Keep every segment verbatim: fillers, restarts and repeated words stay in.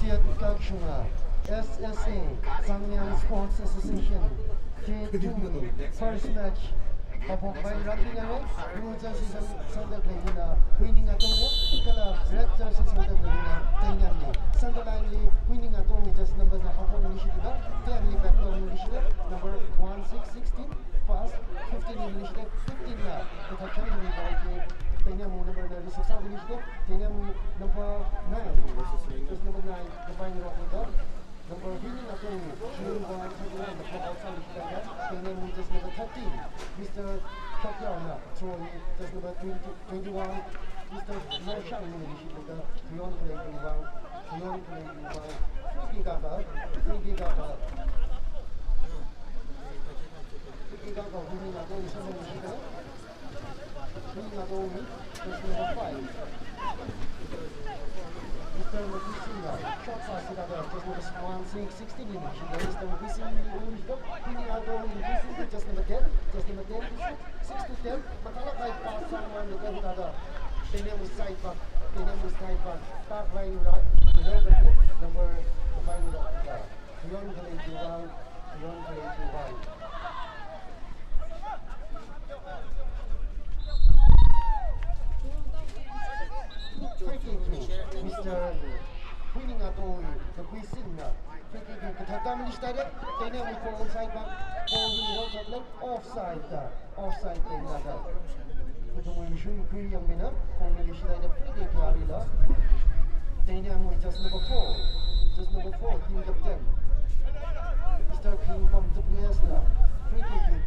Kakshunga, S S A, Sangnyang Sports Association, K two, first match, Haophok Vine rāpingaye, blue jersey sangda khaleina Huining Ato, kala red jersey sangda khaleina Teinamne. Sangda line li Huining Ato, jersey number na Haophok Nishida, Teinamne number one six sixteen, pass fifteen Nishida, fifteen la, Kathakchang Nishida, Teinamne number na receive sāda Nishida, Teinamne number nine, jersey number nine, the Vine Rock with the number Huining Ato, Huining Ato, the foul outside the player. Teinamne jersey number thirteen, Mister Chokyaona, throw in jersey number twenty, twenty-one, Mister Noshang, Huining Ato, Huining Ato, Huining Ato, free kick out, free kick out, free kick out, Huining Ato, Huining Ato, Huining Ato, jersey number five. Mister Matisingna, short pass to the other, jersey number one six sixteen, Mister Matising, Huining Ato, Huining Ato, jersey number ten, jersey number ten, six to ten, Matala kai pass, someone to the other. Teinamne side back, Teinamne side back, back line right, number five, Huining Ato. Beyond the late July, beyond the late July. Free kick, Mister Huining Ato, the Huining Ato. Free kick, Kathakchang Nishida, Teinamne with ball inside back, ball in the top left, offside. Offside Teinamne. Kathumwui mashun khuiyangmina, Kongmili shilaida free kick yarila. Teinamwui jersey number four. Jersey number four, team captain, Mister Khingbam W S na. Free kick hi.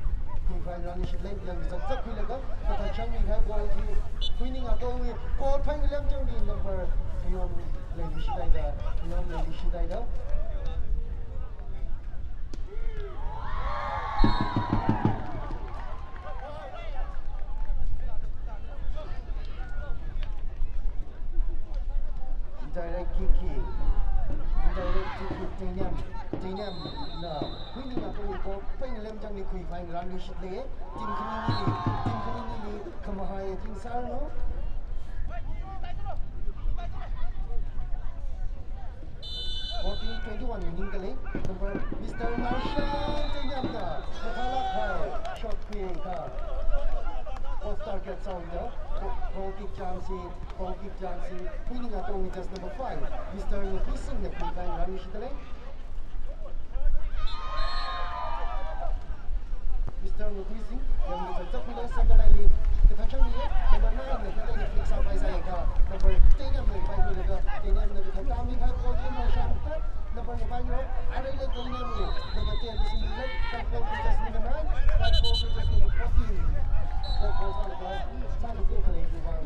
Khuiphai rānishit lei, yang zak zak khuilaga, Kathakchang Nishida ball hi. Huining Ato wui, goal phai ngilam chang di number, Khingbam Leilishi laida, Khingbam Leilishi laida. Direct kick hi. Direct kick hi, Teinam. Teinamna Huining Ato wui goal phai ngilam chang di khuiphai ngarān nishit lei. Team khaninili, team khaninili khamahai ching sāranu. Fourteen twenty-one ningkhalei number Mister Marshall Teinamna mathalak hai shot khuiakha off target sāhaoda goal kick chance hi, goal kick chance hi Huining Ato wui jersey number five, Mister Nukisingna khuiphai ngarān nishit lei. Mister Nukising, yang zak zak khuilaga center line li Kathakchang Nishida, number nine na hithāda flick sāpai sāakha, number ten na mai pai khuilaga, Teinamna Kathakchang Nishida goal team Marshall, number nine, arui la Teinamna number ten na singla, five goal to just number nine, five goal to just number fourteen. Five goal sālaga, sālaga khalei khuiphai.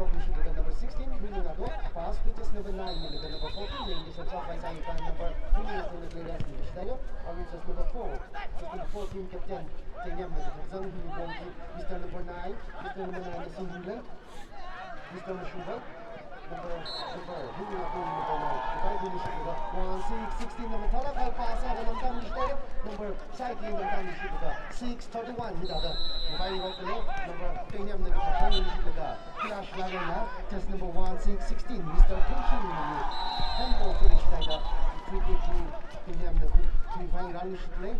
Number sixteen, Huining Ato, pass to just number nine, number fourteen, number fourteen, number fourteen, number fourteen, number fourteen, Mister number nine, Mister number nine, Mister Mashubal, number, number, Huining Ato, number nine, Huining Ato, number one, six, sixteen, number thala khai pass, number, number, side, number, six, thirty-one, hithāda, number, number, Lagana, just number one, six, sixteen, Mister Tenshin, handball finish laga, free kick, Tenyamna khuivai rāluishitlei.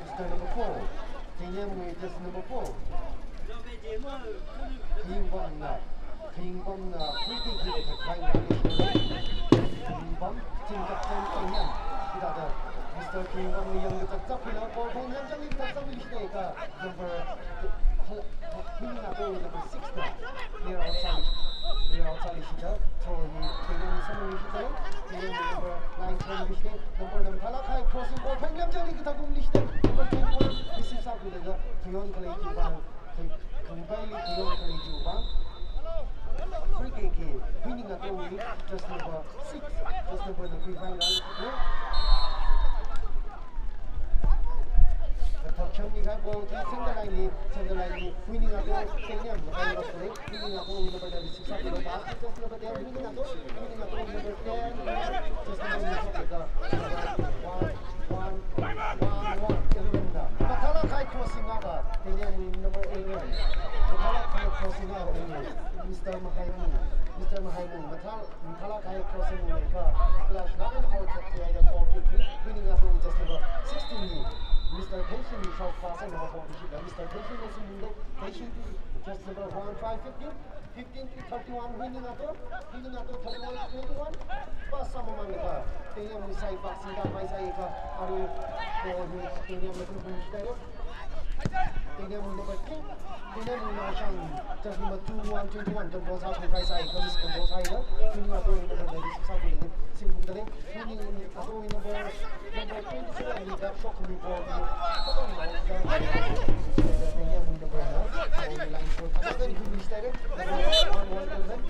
Mister number four. Tenyamwui just number four. Khingbamna, Khingbamna free kick hi khuivai rāluishitlei. Khingbam, team captain Tenyam. Hithāda Mister Khingbamna yangkachak chakhuila, ball phunglemchang kachakhuiluishitleika. Number, Huining Ato number six na. Clear outside. Clear outside luishita. Throw hi Tenyamna samluishita. Tenyamna number nine samluishita. Number number thala khai crossing ball phunglemchang kachakhuiluishita. Number twenty-one receive sākhuilaga, Khayon khalei chiwui vang. Kha-, khangapaili Khayon khalei chiwui vang. Free kick hi Huining Atowui, just number six, just number na khuivai rāluishitlei. Kathak changmi kahai ball hi center line li, center line li, Huining Ato, Tenyamna khuivai rāluishitlei, Huining Ato, number nine six, number ten, Huining Ato, Huining Ato, number ten, just number six, one, one, one, one, eleven da. Mathala khai crossing akha, Tenyamwui number eleven. Mathala khai crossing akha, Mister Mahaimung, Mister Mahaimung, mathala Mathala khai crossing leika, clash lagan out shot tiaida goal kick hi, Huining Ato just number sixteen li, Mister Tenshin li short pass and hop on ship, Mister Tenshin is in the Tenshin just number one five fifteen, fifteen to thirty-one, Huining Ato, Huining Ato thirty-one to twenty-one, pass sāmamānlaga, Tenyamwui side box singda maisāika, arui, ball hi, Tenyamna khuishithaira. Tenyamwui number two, Tenyamwui Naoshang, just number two one twenty-one, control sākhuivai sāi, control sāi da. Huining Atowui number ninety-six sākhuilaga, simphungdalei. Huining Atowui number, number twenty-seven li back shot khuimi ball hi, Tenyamwui number na, line shot, khuishithaira, number one one eleven.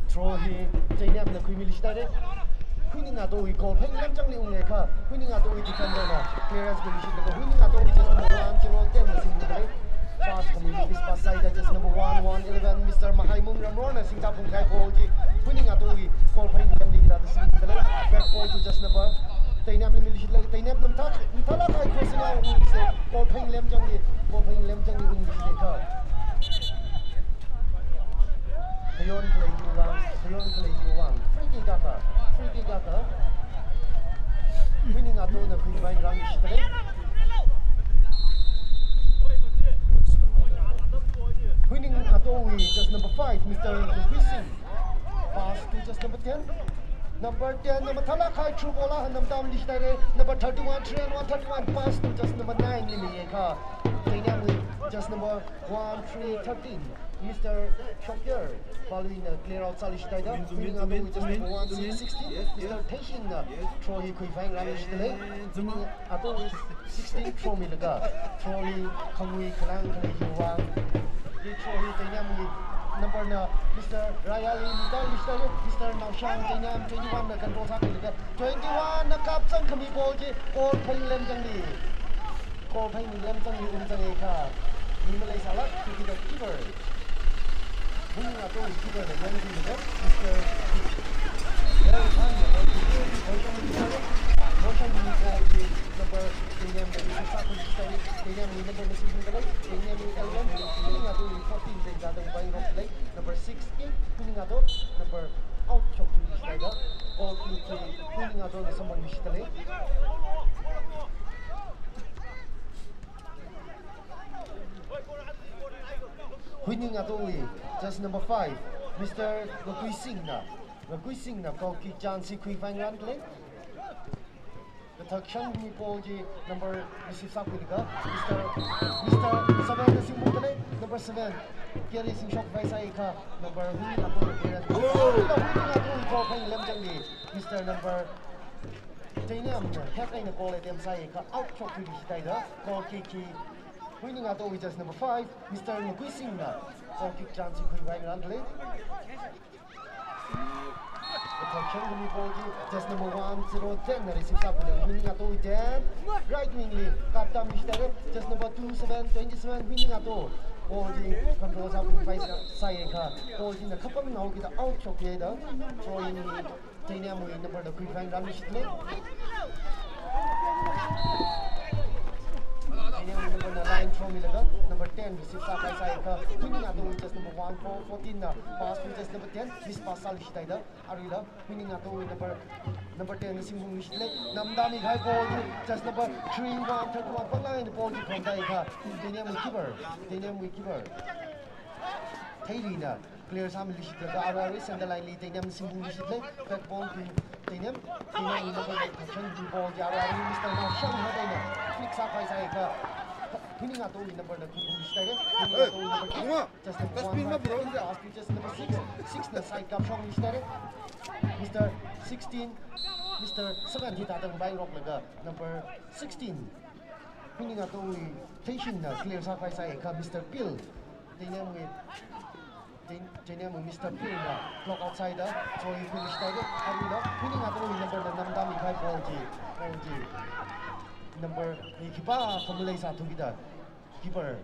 Throw hi Tenyamna khuimiluishithaira. Huining Atowui goal phei lamchangli ungakha, Huining Atowui defender na clearance khuiluishitlaga, Huining Atowui just number one zero ten na simphungdalei. Pass khuimi miss pass sāida just number one one eleven, Mister Mahaimung Ramrorna singda phungkahai ball chi, Huining Atowui goal phei lamli hithāda simphungdalei. Back ball to just number Tenyamli miluishitlaga, Tenyamna mathā, mathala khai crossing akha ungluishitlaga, goal phei lamchangli, goal phei lamchangli ungluishitlakha. Khayon khalei chiwui vang, Khayon khalei chiwui vang. Free kick akha, free kick akha. Huining Atona khuivai rāluishithaira. Huining Atowui just number five, Mister Huisin. Pass to just number ten. Number ten na mathala khai through ball akha namtam lishthaira. Number thirty-one, three and one thirty-one. Pass to just number nine li liyakha, Tenyamwui just number one three thirteen, Mister Shakir Paluina clear out sāluishithaida. Huining Atowui just number one six sixteen, Mister Tenshinna throw hi khuivai rāluishithaira. Huining Atowui sixteen throw milaga, throw hi khangui khalang khalei chiwui vang. Hi throw hi Tenyamwui number na Mister Rayali mida lishthaira. Mister Naoshang Tenyam twenty-one na control sākhuilaga, twenty-one na kapchang khami ball chi goal phei lamchangli, goal phei lamchangli ungchangakha, mi maleisālāk, to be the keeper. Huining Ato keeper na yangkhuilaga, Mister Larry Khan na goalkeeper position li Motion ball chi number Teinem, number six, Teinem number six, Teinem eleven, Huining Ato fourteen, Teinem number sixteen, Huining Ato number out shok to this rider. Goal kick chi Huining Ato na samphang mishi dalei. Huining Ato wui jersey number five, Mister Ngakui Singh na, Ngakui Singh na goal kick chance hi khuikhavai ngarān dalei. Kathak shangmi ball chi number receive sākhuilaga, Mister, Mister seven na singphung dalei, number seven. Carry singshokpai sāi kha, number Huining Ato na clearance. Huining Ato wui goal phāng lemchangli, Mister number Teinem na head eina goal attempt sāi kha, out shok khuishi dalei da, goal kick hi Huining Ato wui jersey number five, Mister Ngakui Singh na goal kick chance hi khuikhavai ngarān dalei. Kathak shangmi ball chi jersey number one zero ten na receive sākhuilaga, Huining Ato wui ten, right wing li kaptam mishi dalei, jersey number two seven, twenty-seven, Huining Ato. Ball chi control sākhuipai sā, sāi kha, ball chi na khapamnao kida out shok ye da, throw in hi Teinem wui number na khuikhavai ngarān mishi dalei. Teinem wui number na line throw milaga, number ten receive sāpai sāi kha, Huining Ato wui jersey number one four, fourteen na pass to jersey number ten, miss pass sālushi dalei da, aruila Huining Ato wui number, number ten na singphung mishi dalei, namda mikhavai ball chi jersey number three one, thirty-one, pānglāk eina ball chi khontai kha, Teinem wui keeper, Teinem wui keeper Theili na clear sāmilushi dalei, arui arui center line li Teinem singphung mishi dalei, back ball to Teinem, Teinem wui number na kathak shangmi ball chi arui arui Mister Naoshang head eina flick sāpai sāi kha, Huining Ato wui number na khuiphung mishi dalei, Huining Ato wui number ten, jersey number one, pass to jersey number six, six na side kapshok mishi dalei, Mister sixteen, Mister seven hithāda ngapai ngarok laga, number sixteen, Huining Ato wui Teishing na clear sāpai sāi kha, Mister Pil, Teinem wui Tein-, Teinem wui Mister Pil na block outside da, throw in khuimishi dalei, aruila Huining Ato wui number na namda mikhavai ball chi, ball chi number hi khipākha malei sāthu kida, keeper.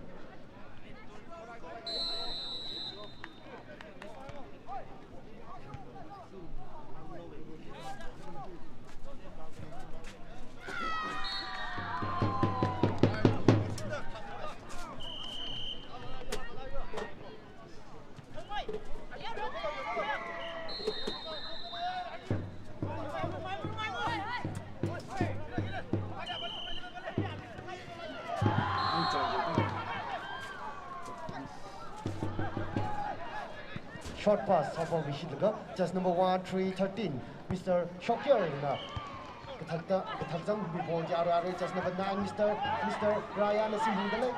Short pass, short ball mishi laga, jersey number one three thirteen, Mister Shokyer na kathakta, kathak zangmi ball chi arui arui jersey number nine, Mister, Mister Ryan na singphung dalei.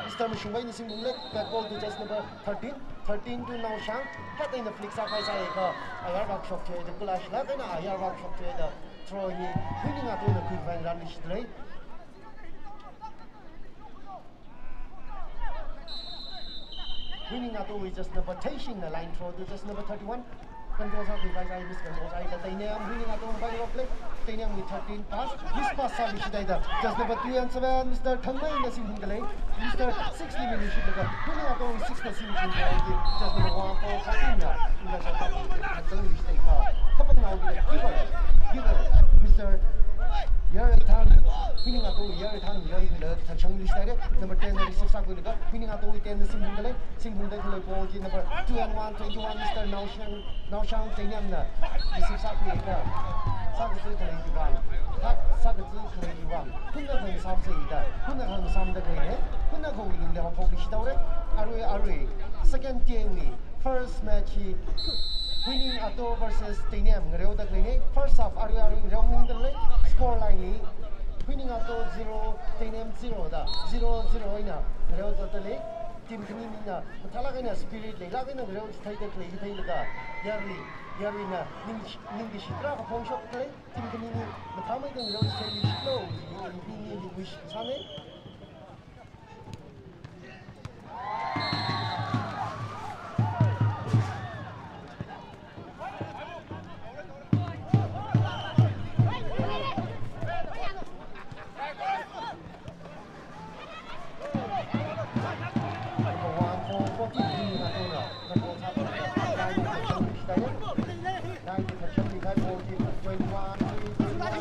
Mister Mashungwei na singphung dalei, back ball to jersey number thirteen, thirteen to Naoshang, head eina flick sāpai sāi kha, ayar vak shok thuida, kula shilāk eina ayar vak shok thuida, throw hi Huining Ato na khuikhavai ngarān mishi dalei. Huining Ato wui jersey number Teishing na line throw to jersey number thirty-one. Control sākhuipai sāi, miss control sāi kha Teinem, Huining Ato ngapai ngarok dalei. Teinem wui thirteen pass, miss pass sālushi dalei da, jersey number two and seven, Mister Thangmei na singphung dalei. Mister six li milushi laga, Huining Ato wui six na singphung dalei, jersey number one four fourteen na. Ina sākha, kathak zanglushi dalei kha, khapamnao keeper, keeper, Mister Yarthan, Huining Ato Yarthan, Yarthan la kathak zanglushi dalei, number ten na receive sākhuilaga, Huining Ato wui ten na singphung dalei, singphung dalei khalei ball chi number two and one, twenty-one, Mister Naoshang, Naoshang Teinem na receive sākhuilaga, sākazā khalei chiwuivang, sā, sākazā khalei chiwuivang, khunnakha ngasāmsei da, khunnakha ngasāmda khalei, khunnakha wuilungli haophoklushi dalei, arui, arui, second tier wui first match hi Huining Ato versus Teinem ngareoda khalei. First half arui arui ngareo ningda lei. Score line li Huining Ato zero, Teinem zero da, zero zero eina ngareo zatda lei. Team khani mina mathālāk eina spirit leilāk eina ngareo chitheida khalei hi theilaga, yarui, yaruina ning, ningkashi tarākha phongshokda lei. Team khanini mathāmeida ngareo chithei mishitlo, nini wish sāne. Number one for fourteen, Huining Ato na. Number one for fourteen, Huining Ato na. Twenty-one, twenty-one.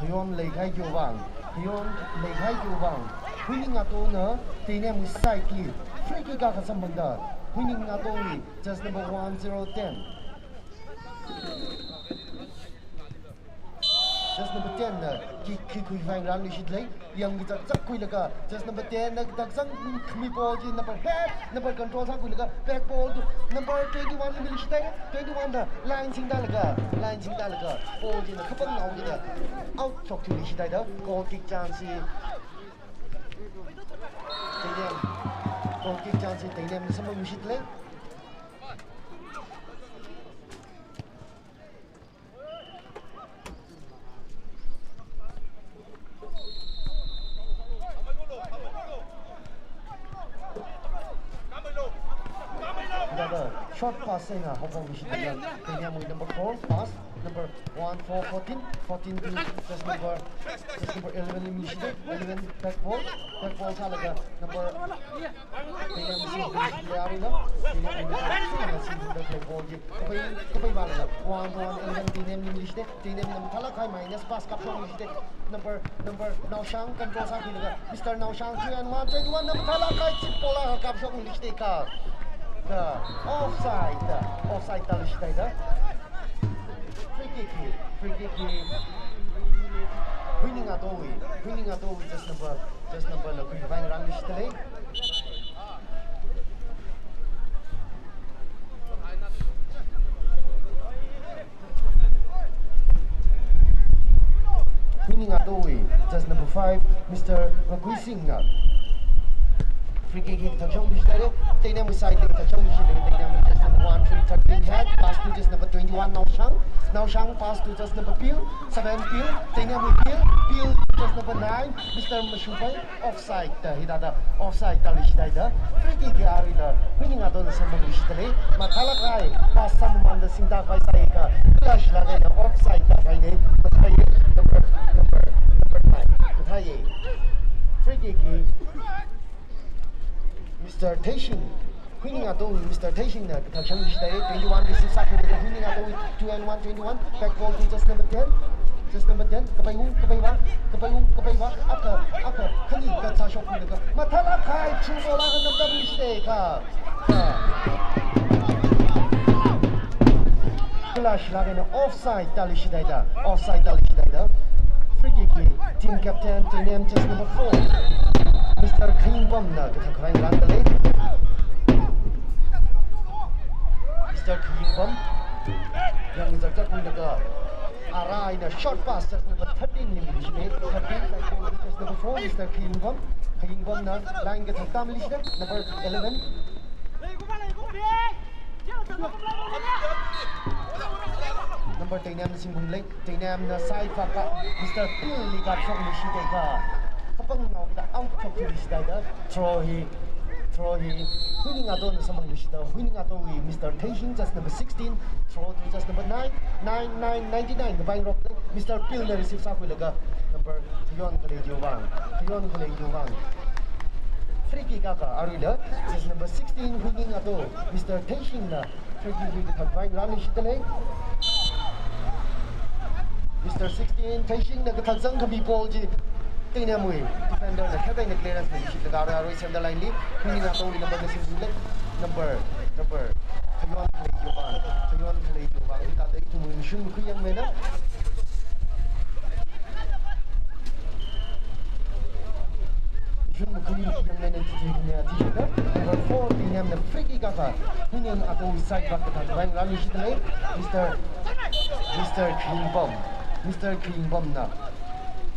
Khayon leikahai chiwui vang, khayon leikahai chiwui vang, Huining Ngatona Teinem side li free kick akha samphangda, Huining Ngatowui jersey number one zero ten. Jersey number ten na kick, kick khuikhavai ngarānluishit lei. Yangkazak zakkhuilaga, jersey number ten na kathak zangkhami ball chi number head, number control sākhuilaga, back ball to number twenty-one li miluishit lei. Twenty-one na line singdalaga, line singdalaga, ball china kapangnaokida out shokthuiluishit haida, goal kick chance chi Teinem, goal kick chance chi Teinemna samphangluishit lei. Another short pass eina haophokluishit lei. Teinemwui number four pass, number one four fourteen, fourteen to jersey number, jersey number eleven li miluishit lei. Eleven back ball, back ball sālaga number Teinem singkhuiluishit lei arui na. Teinem singkhuiluishit lei ball chi. Kapai, kapai vālaga one one eleven Teinemli miluishit lei. Teinemna mathālāk kahai minus pass kapshokluishit lei. Number, number Naoshang control sākhuilaga Mister Naoshang three and one twenty-one na mathālāk kahai chip ball akha kapshokluishit lei kha. Kha offside da, offside tāluishit haida. Free kick hi, free kick hi Huining Ngatowui, Huining Ngatowui jersey number, jersey number na khuikhavai ngarānluishit lei. Huining Ngatowui jersey number five, Mister Rakuisingna free kick hi kathak shokluishit lei. Teinemwui side li kathak shokluishit lei. Teinemwui jersey number one three thirteen head pass to jersey number twenty-one Naoshang. Naoshang pass to jersey number Pil, seven Pil. Teinemwui Pil, Pil to jersey number nine, Mister Mashupei. Offside da, hithāda offside tāluishit haida. Free kick hi aruila Huining Ngatona samphangluishit lei. Mathālāk kahai pass sāmamānda singda khavai sāi kha, kalāshilāk eina offside tākahai lei. Mathāi, number, number, number nine. Mathāi. Free kick hi Mister Theishing, Huining Ngatowui Mister Theishingna kathak shokluishit lei. Twenty-one receive sākhuilaga Huining Ngatowui two and one twenty-one. Back ball to jersey number ten. Jersey number ten. Kapai ung, kapai vā, kapai ung, kapai vā. Akha, akha, khani kathak shokkhuilaga mathālāk kahai through ball akha namdamluishit lei kha. Kha kalāshilāk eina offside tāluishit haida, offside tāluishit haida. Free kick hi team captain Teinem jersey number four, Mister Khaingbomna kathakkhavai ngarānda lei. Mister Khaingbom, yangkazak zakkhuilaga ara eina short pass jersey number thirteen li miluishit lei. Thirteen, jersey number four, Mister Khaingbom. Khaingbomna line kathak tāmiluishit lei, number eleven. Number Teinemna singkum lei, Teinemna side vākha Mister Pilli kapshokluishit lei kha, kapangnaokida out shokthuiluishit haida. Throw hi, throw hi Huining Ngatona samphangluishit lei, Huining Ngatowui Mister Theishing, jersey number sixteen, throw to jersey number nine, nine, nine, ninety-nine, kapai ngarok lei, Mister Pilna receive sākhuilaga number khayon khalei chiwui vang, khayon khalei chiwui vang. Free kick akha aruila jersey number sixteen Huining Ngato, Mister Theishingna free kick hi kathak khavai ngarānluishit lei. Mister sixteen Theishingna kathak zangkhami ball chi Teinemwui defender na khat eina clearance miluishitlaga arui arui center line li Huining Ngatowui number na singkhui lei. Number, number khayon khalei chiwui vang, khayon khalei chiwui vang. Hithāda ithumwui mashun makhui yangmeina. Mashun makhui yangmeina chichi hina chichi da. Number four Teinemna free kick akha Huining Ngato side vākha kathak khavai ngarānluishit lei. Mister, Mister Khaingbom, Mister Khaingbomna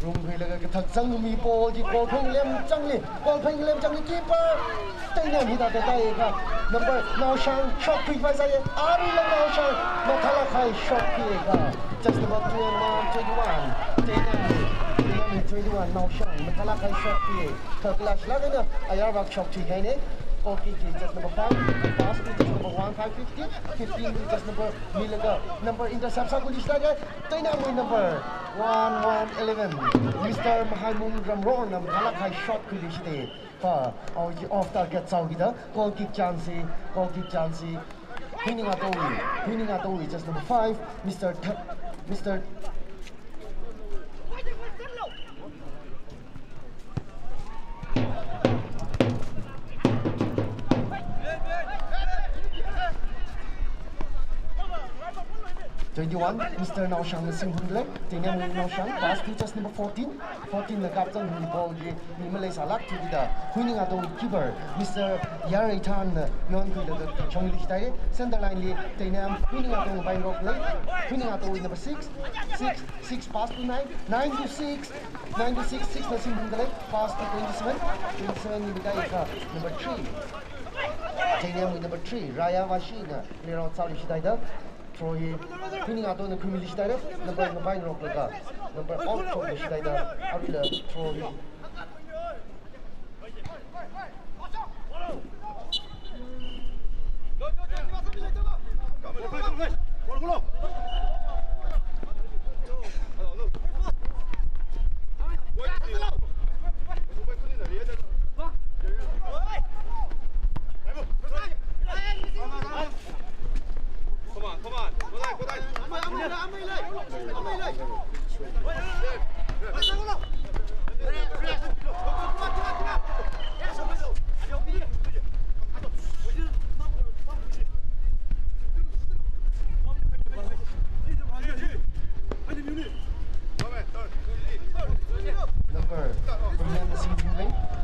rungkhuilaga kathak zangmi ball chi goal phei ngalem changli, goal phei ngalem changli keeper Teinem hithāda tāi kha. Number Naoshang shokkhui khavai sāi, aruila Naoshang mathālāk kahai shokkhui kha. Jersey number two and one, twenty-one. Teinem, Twenty-one, Naoshang, mathālāk kahai shot pi, kha clash lāk eina ayar vak shot thuikahaina. Goal kick hi just number five, pass to just number one, five fifty, fifteen to just number milaga, number intercept sākhuiluishithaida, Teinamwui number one one eleven, Mister Mahaimung Ramrorna mathālāk kahai shot khuiluishithaida, pa, awui off target sāhaokida, goal kick chance hi, goal kick chance hi, Huining Atowui, Huining Atowui just number five, Mister Thep, Mister Twenty-one, Mister Naoshangna simphungda lei, Teinamwui Naoshang, pass to just number fourteen, fourteenna kapzang hi ball hi mi maleisālāk thuda, Huining Ato keeper, Mister Yareithanna yonkhuilaga kachong li chithai, center line li, Teinam, Huining Ato bai ngarokda lei, Huining Atowui number six, six, six pass to nine, nine to six, nine to six, sixna simphungda lei, pass to twenty-seven, twenty-seven li mikahai akha, number three. Teinamwui number three, Raya Vashina clear out sāluishithaida, throw hi, Huining Atona khuimiluishithaida, number ngapai ngaroklaga, number out shokluishithaida, aruila throw hi. Come on, come on. Go, go, go. Number, Teinam,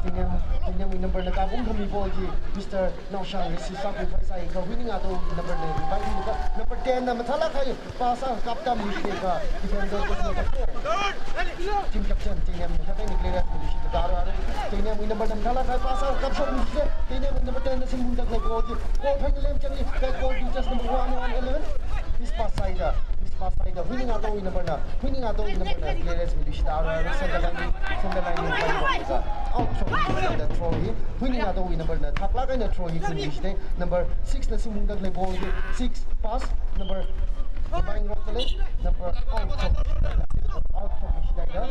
Teinam, Teinamwui numberna kapung khami ball hi Mister Naoshang receive sākhuiphai sāi, kha Huining Ato numberna revive sālaga, number tenna mathālāk kahai pass akha kaptamluishithaida, defender kasna kapta. Team captain, Teinamna hithāda clear out sāluishithaida, Teinamwui numberna mathālāk kahai pass akha kapshokluishithaida, Teinamwui number tenna simphungda lei ball hi, goal phang lemchangli, back ball to just number one one eleven. Miss pass sāhaida, miss pass sāhaida, Huining Atowui numberna, Huining Atowui numberna clear out sāluishithaida, center line, center line li bai ngarokda, out shokluishithaida throw hi, Huining Atowui numberna thaklāk eina throw hi khuiluishithaida, number sixna simphungda lei ball hi, six pass, number, number out shok, out shokluishithaida,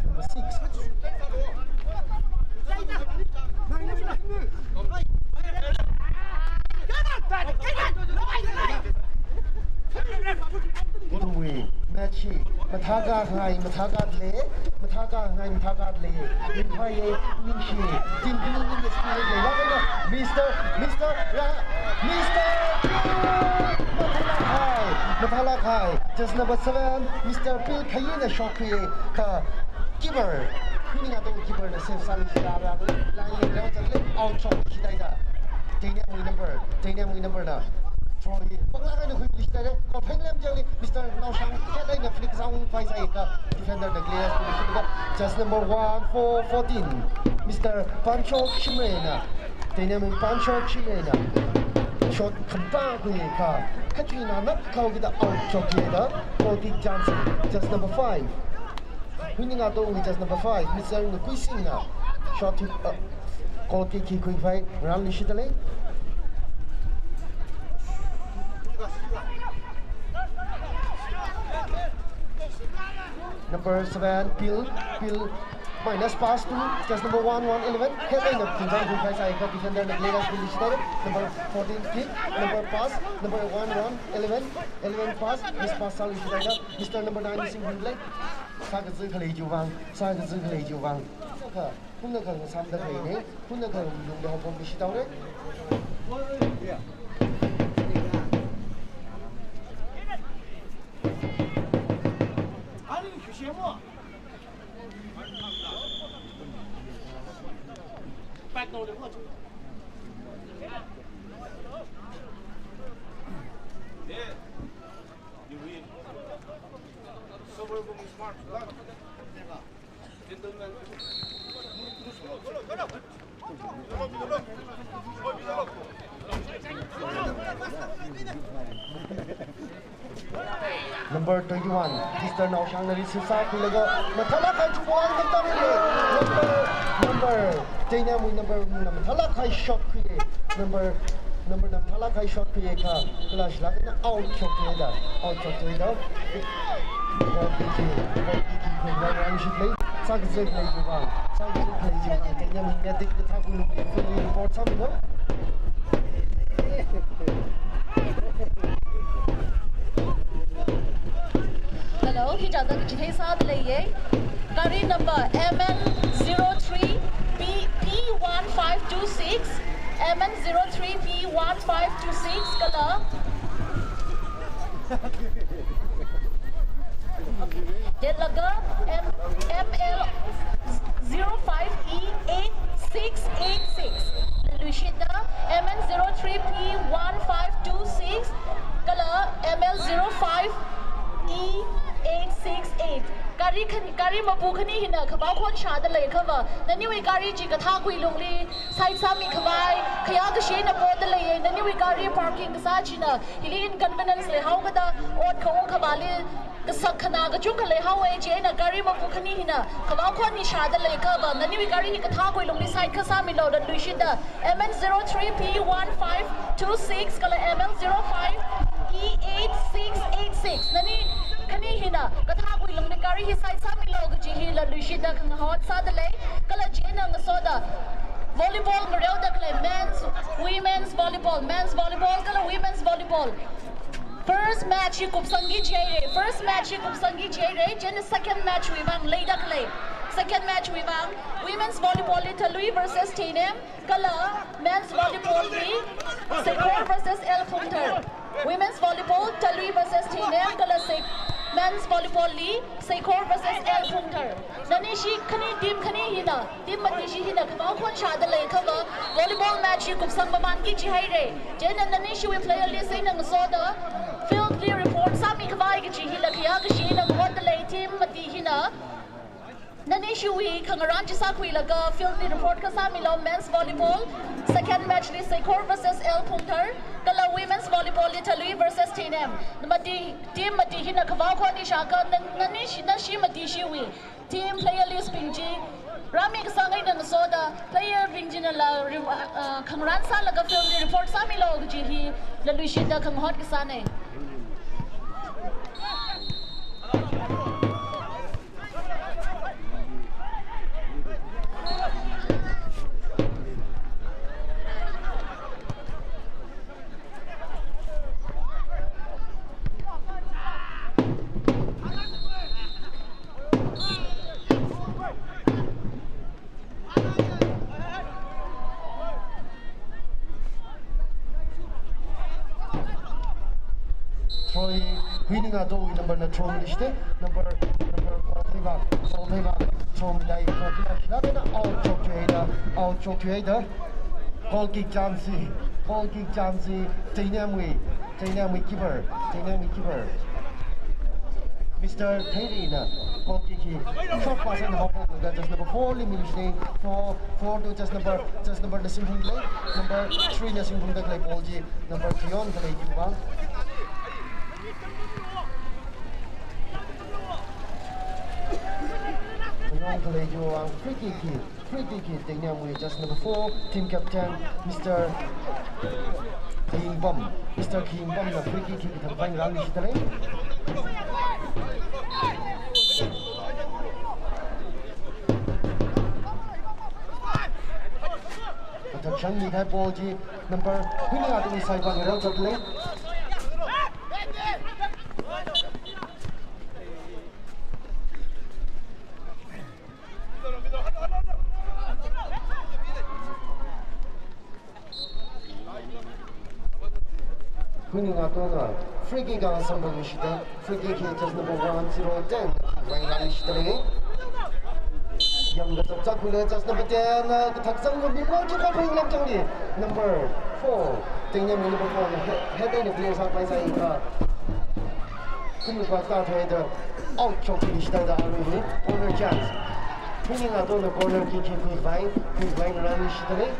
number six. Ithumwui match hi mathākahai, mathākā lei, mathākāngai, mathākā lei. Ringphāya, ningshi, tingting ning spirit leilāk eina, Mister, Mister Ra, Mister Mathālāk kahai, mathālāk kahai. Just number seven, Mister Pil Khayina shokkhui, kha keeper, Huining Ato keeperna save sāluishithaida, line li leochangli, out shokluishithaida. Teinamwui number, Teinamwui numberna throw hi panglāk eina khuiluishithaida, goal phang lemchangli, Mister Naoshang head eina flick sāungphai sāi, kha defenderna clear out sāluishithaida, just number one four fourteen, Mister Panchok Shimrayna, Teinamwui Panchok Shimrayna shot khampā khuiya, kha khathuina nap khaokida out shokhaida, goal kick chance, just number five. Huining Atowui just number five, Mister Ngakuisingna shot, uh, goal kick hi khuiphai, ngarānluishitda lei. Number seven, Pil, Pil, minus pass to just number one one eleven. Head eina tingzang khuiphai sāi, kha defenderna clear out sāluishithaida. Number fourteen, Pil, number pass, number one one eleven, eleven pass, miss pass sāluishithaida, Mister number nine simphungda lei. Sākazi khalei chiwui vang, sākazi khalei chiwui vang. Kha, hunakha ngasāmda khaleina, hunakha lungda haopamluishithaora. Number twenty-one, Mister Naoshangna receive sākhuilaga, mathālāk kahai chungpong ang tamtamli. Number, number, Teinamwui number, mathālāk kahai shot khuiya. Number, number, mathālāk kahai shot khuiya kha, kala shilāk eina out shot khuida, out shot khuida. Goal kick, goal kick khuilaga run sheet lei, sākazek lei jiwang, sākazek lei jiwang, Teinamwui medic kathā khuilu, field report sāmilu. Hello, hithāda kachithei sāda leiya. Gari number M N zero three P, P one five two six, M N zero three P one five two six, kala. Chilaga M, M L zero five E eight six eight six. Laluishitda M N zero three P one five two six, kala M L zero five E eight six eight. Gari khan-, gari mapu khani hina khavao khon shāda leiakhava, naniwui gari chi kathā khuilungli side sāmikhavai, khayā kashi eina poda leiya, naniwui gari parking kasā china hili inconvenience leihaokada, ot khaung khavāli kasak khanā kachungkha leihaowa, chieina gari mapu khani hina khavao khon hi shāda leiakhava, naniwui gari hi kathā khuilungli side kha sāmilu. Laluishitda M N zero three P one five two six kala M L zero five E eight six eight six. Nani khani hina kathā khuilungli gari hi side sāmilu kaji hi laluishitda khangahot sāda lei, kala chieina ngasoda volleyball ngareoda khalei men's, women's volleyball, men's volleyball kala women's volleyball. First match hi kupsangki jihaira, first match hi kupsangki jihaira, chieina second match wui vang leida khalei. Second match wui vang, women's volleyball li Thalui versus Theinem, kala men's volleyball li Seikhor versus L Phungthar. Women's volleyball, Thalui versus Theinem, kala Sei-, men's volleyball li Seikhor versus L Phungthar. Nanishi khani, team khani hina, team matishi hina khavao khon shāda leiakhava, volleyball match hi kupsang mamanki jihaira. Chieina nanishiwui player list eina ngasoda field li report sāmikhavai kaji hila khayā kashi eina ngahotta lei, team mati hina. Nanishiwui khangarān chi sākhuilaga field li report kha sāmilu. Men's volleyball, second match li Seikhor versus L Phungthar, kala women's volleyball li Thalui versus Theinem. Mati, team mati hina khavao khon hi shākha, nan-, nanishi, nashi matishiwui team player list bing chi rāmi kasāngai eina ngasoda, player bing chinala re-, uh, khangarān sālaga field li report sāmilu kaji hi laluishitda khangahot kasāna. Throw hi Huining Atowui number na throw milishite, number, number four Theiva, four Theiva, throw midai, throw kila, kila, kila, out shot thuida, out shot thuida. Goal kick chance, goal kick chance, Teinemwui, Teinemwui keeper, Teinemwui keeper. Mister Theirina goal kick hi short pass eina haophok laga jersey number four li milishite, four, four to jersey number, jersey number na singphungda lei, number three na singphungda khalei ball chi number three on khalei chiwui vang. Three on khalei chiwui vang free kick hi. Free kick hi Teinemwui jersey number four, team captain, Mister Khingbam. Mister Khingbamna free kick hi kathak vang rānishita lei. Kathak shangmi kahai ball chi number Huining Atowui side vang rāzat lei. Huining Atona free kick ang samphang mishita, free kick hi jersey number one zero ten vang rānishita lei. Yangkachak chak khuile jersey number ten, uh, kathak zangmi milo chi kaphung lam changli. Number four, Teinemwui number four na he-, head eina clear sāpai sai ka. Kunu pa ta thai da out shot nishita da arui hi. Corner chance. Huining Atona corner kick hi khuivai, khuivai rānishita lei.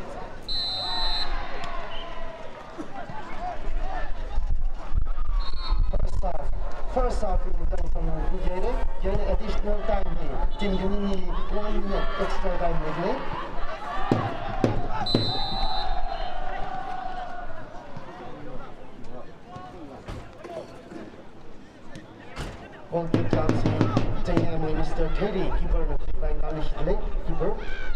First half, first Sāpi tang samphang khuihaira, chieina additional time hi team khani one minute extra time leilei. Goal kick chance hi, chieina Mister Terry, keeper na khuivai ngalishitdalei, keeper.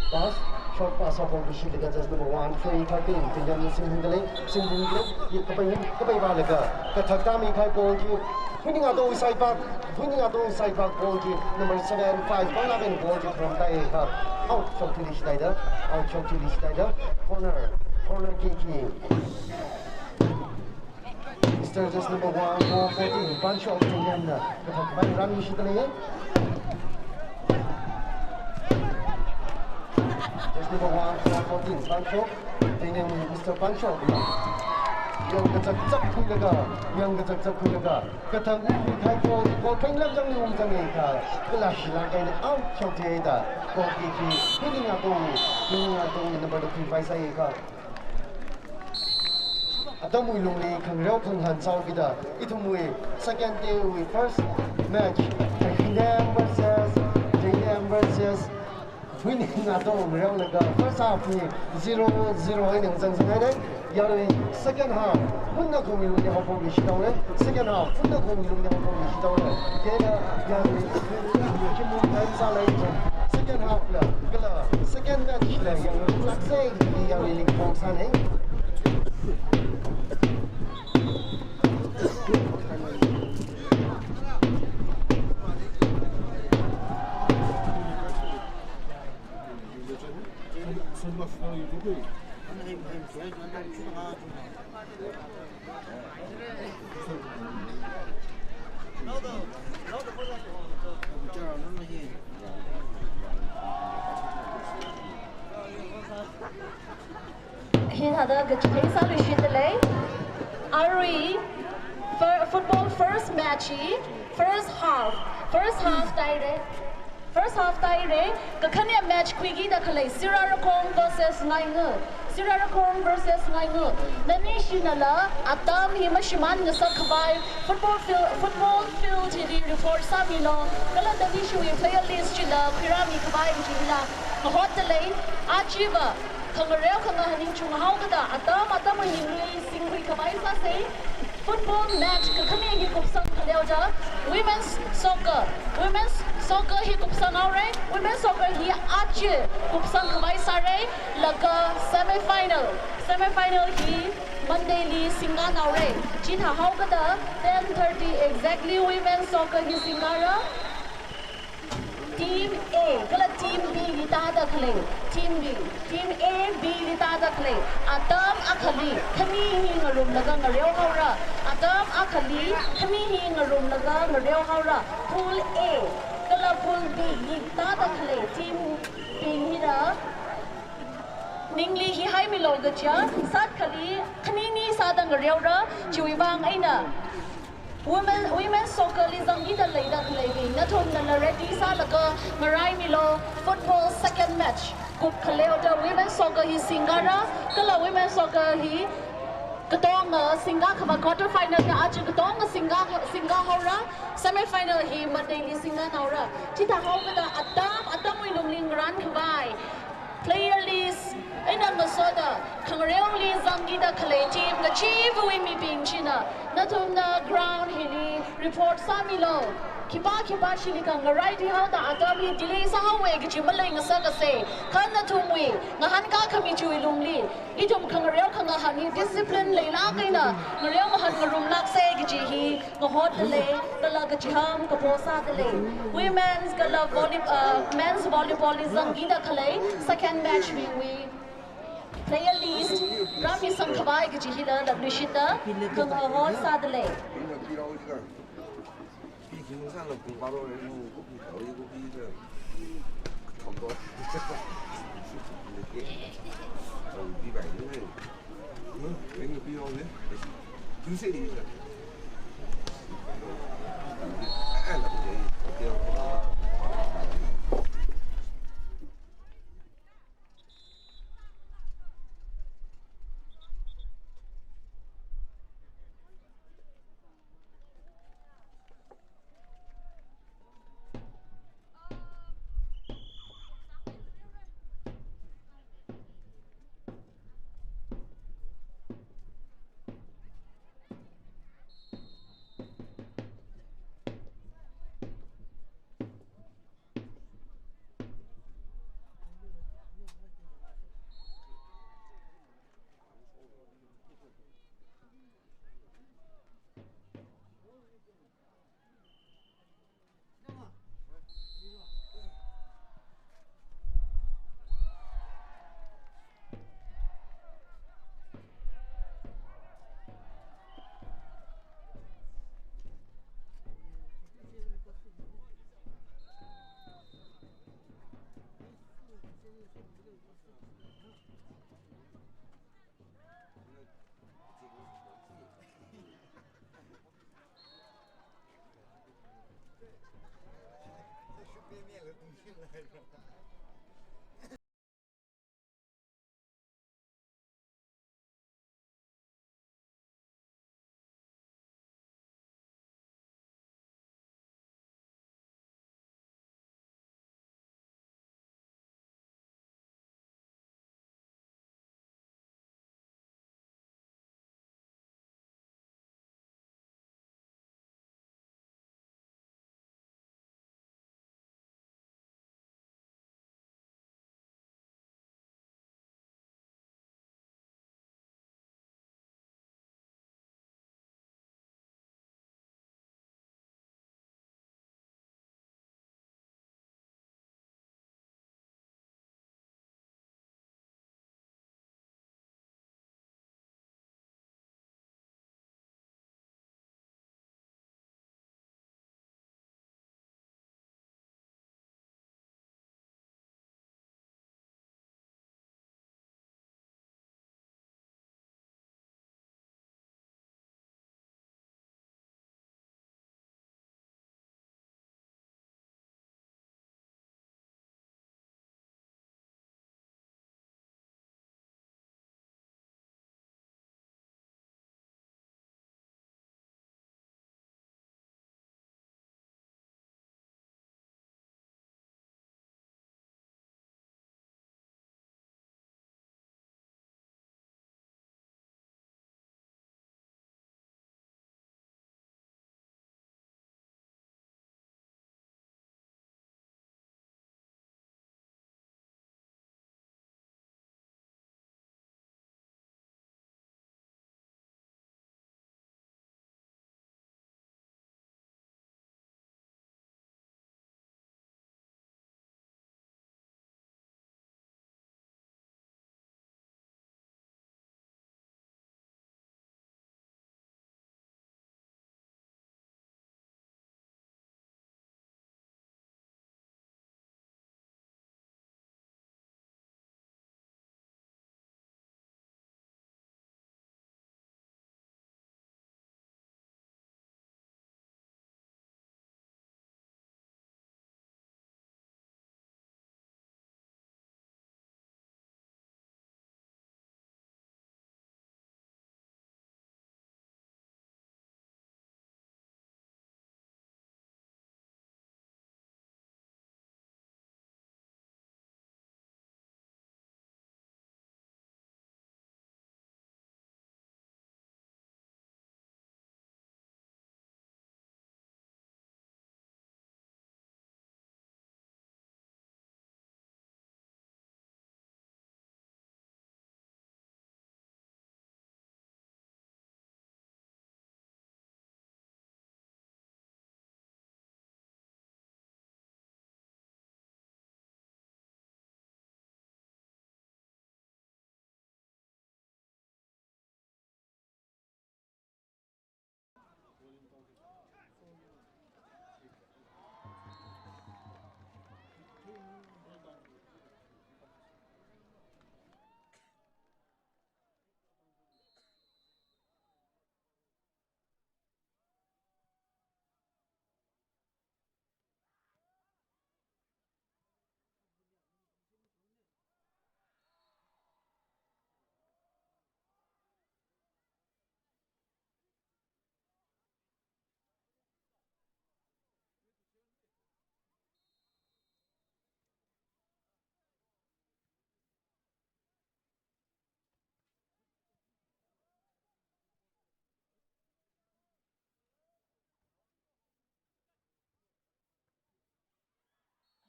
Pass, short pass haophokluishilaga jersey number one, Trey Kharping, chieina singhundalei, singhundalei, kapai, kapai vālaga, kathak tāmi kahai ball chi, Huining Atong side back, Huining Atong side back ball chi, number seven, five, Panglaben ball chi, from tai ka, out shot thuiluishithaida, out shot thuiluishithaida, corner, corner kick hi. Mister Just number one, four fourteen, Panchok, chieina, kathak khavai run mishitdalei. Just number one, four fourteen, Panchok, chieina Mister Panchok. Yang kachakchak khuilaga, yang kachakchak khuilaga. Kathang ungkhui kahai ball, ball phenglam jang ni ungzang e ka. Kala shilak eina out shot thuida. Goal kick hi, Huining Atong, Huining Atong number two khuivai sāi ka. Atamwui lungli khangareo khangahān sāhaokida, ithumwui second day wui first match, Jaihind Dam versus, Jaihind Dam versus Huining Atong ngareolaga first half hi zero zero eina ngazang sāhaira. Yarui second half, phunna khawui lungli haophokluishithaora. Second half, phunna khawui lungli haophokluishithaora. Chieina yarui, khimung time sālei chieina, second half la, kala second match la, yang lak sai, yaruili kaphok sāna. Hithāda kachithei sāluishitdalei. Arui fir-, football first match hi, first half, first half tāhaira. First half tāhaira, kakhane match khuikida khalei Sirarakhong versus Ngainga. Sirarakhong versus Ngainga. Nani shinala, atam hi mashimān ngasak khavai, football field, football field hili report sāmilu. Kala nani shiwui player list chila khuirāmi khavai chila. Mahotdalei, achiva, khangareo khangahān ningchung haokida, atam atam ningli singkhui khavai sāsa. Football match kakhane hi kupsang khaleoda, women's soccer, women's soccer hi kupsang haora, women's soccer hi achi kupsang khavai sāra, laga semi final, semi final hi Monday li singkhanā haora. Chithā haokida ten thirty exactly women's soccer hi singkhara. Team A, kala Team B li tāda khalei, Team B, Team A, B li tāda khalei, atam akhali, khani hi ngarumlaga ngareo haora, atam akhali, khani hi ngarumlaga ngareo haora, Pool A, kala Pool B li tāda khalei, Team B hila, ningli hi haimilu kaja, sat khali, khani ni sāda ngareora, chiwui vang eina, Women, women soccer li zangkida leida khaleibing, nathumna ready sālaga ngaraimilu, football second match. Kup khaleoda women soccer hi singkhara, kala women soccer hi katonga singkha khavai quarter final na aja katonga singkha, singkha haora, semi final hi Monday li singkhanā haora. Chithā haokida atam, atamwui lungli ngarān khavai. Player list, eina ngasoda, khangareoli zangkida khalei team, kachiva̱wui mibing china, nathumna ground hili report sāmilu. Khipā khipā chili khangarai thihaoda atam hi delay sāhaowa kachi maleingasakasa, kha nathumwui, ngahānkā khami chiwui lungli, ithum khangareo khangahān hi discipline leilāk eina, ngareo ngahān ngarumlāksa kachi hi, Ngahotdalei, kala kachihān kapo sādalei. Women's kala volley-, uh, men's volleyball li zangkida khalei, second match wui, wui player list, rāmisang khavai kachi hila, lakluishita, kangahot sādalei.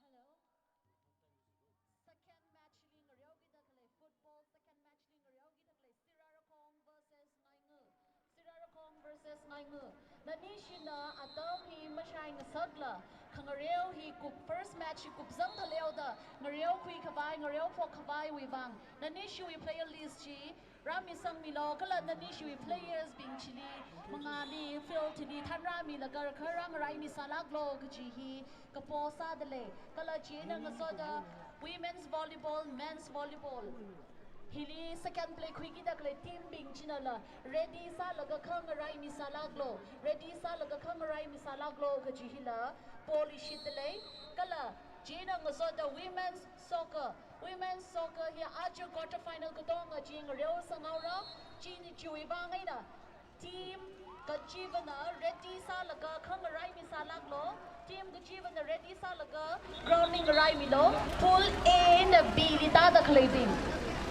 Hello. Second match li ngareokida khalei football, second match li ngareokida khalei Sirarakhong versus Ngainga. Sirarakhong versus Ngainga. Nanishina atam hi mashai ngasakla, khangareo hi kup, first match hi kupzang khaleoda, ngareokhui khavai, ngareophok khavaiwui vang, nanishiwui player list chi rāmisangmilo, kala nanishiwui players bing chili, mangāli, field chili thanrāmilaga kharā ngaraimisālāklo kaji hi kapo sādalei. Kala chieina ngasoda women's volleyball, men's volleyball, hili second place khuikida khalei team bing chinala ready sālaga kha ngaraimisālāklo, ready sālaga kha ngaraimisālāklo kaji hila poishitdalei. Kala chieina Ngasotda women's soccer. Women's soccer hi aja quarter final katonga chi ngareo sanghaora. Chi, chiwui vang eina team kachivana ready sālaga khangarai misālaklo. Team kachivana ready sālaga ground li ngarai milo. Pool A eina B li tāda khaleibing.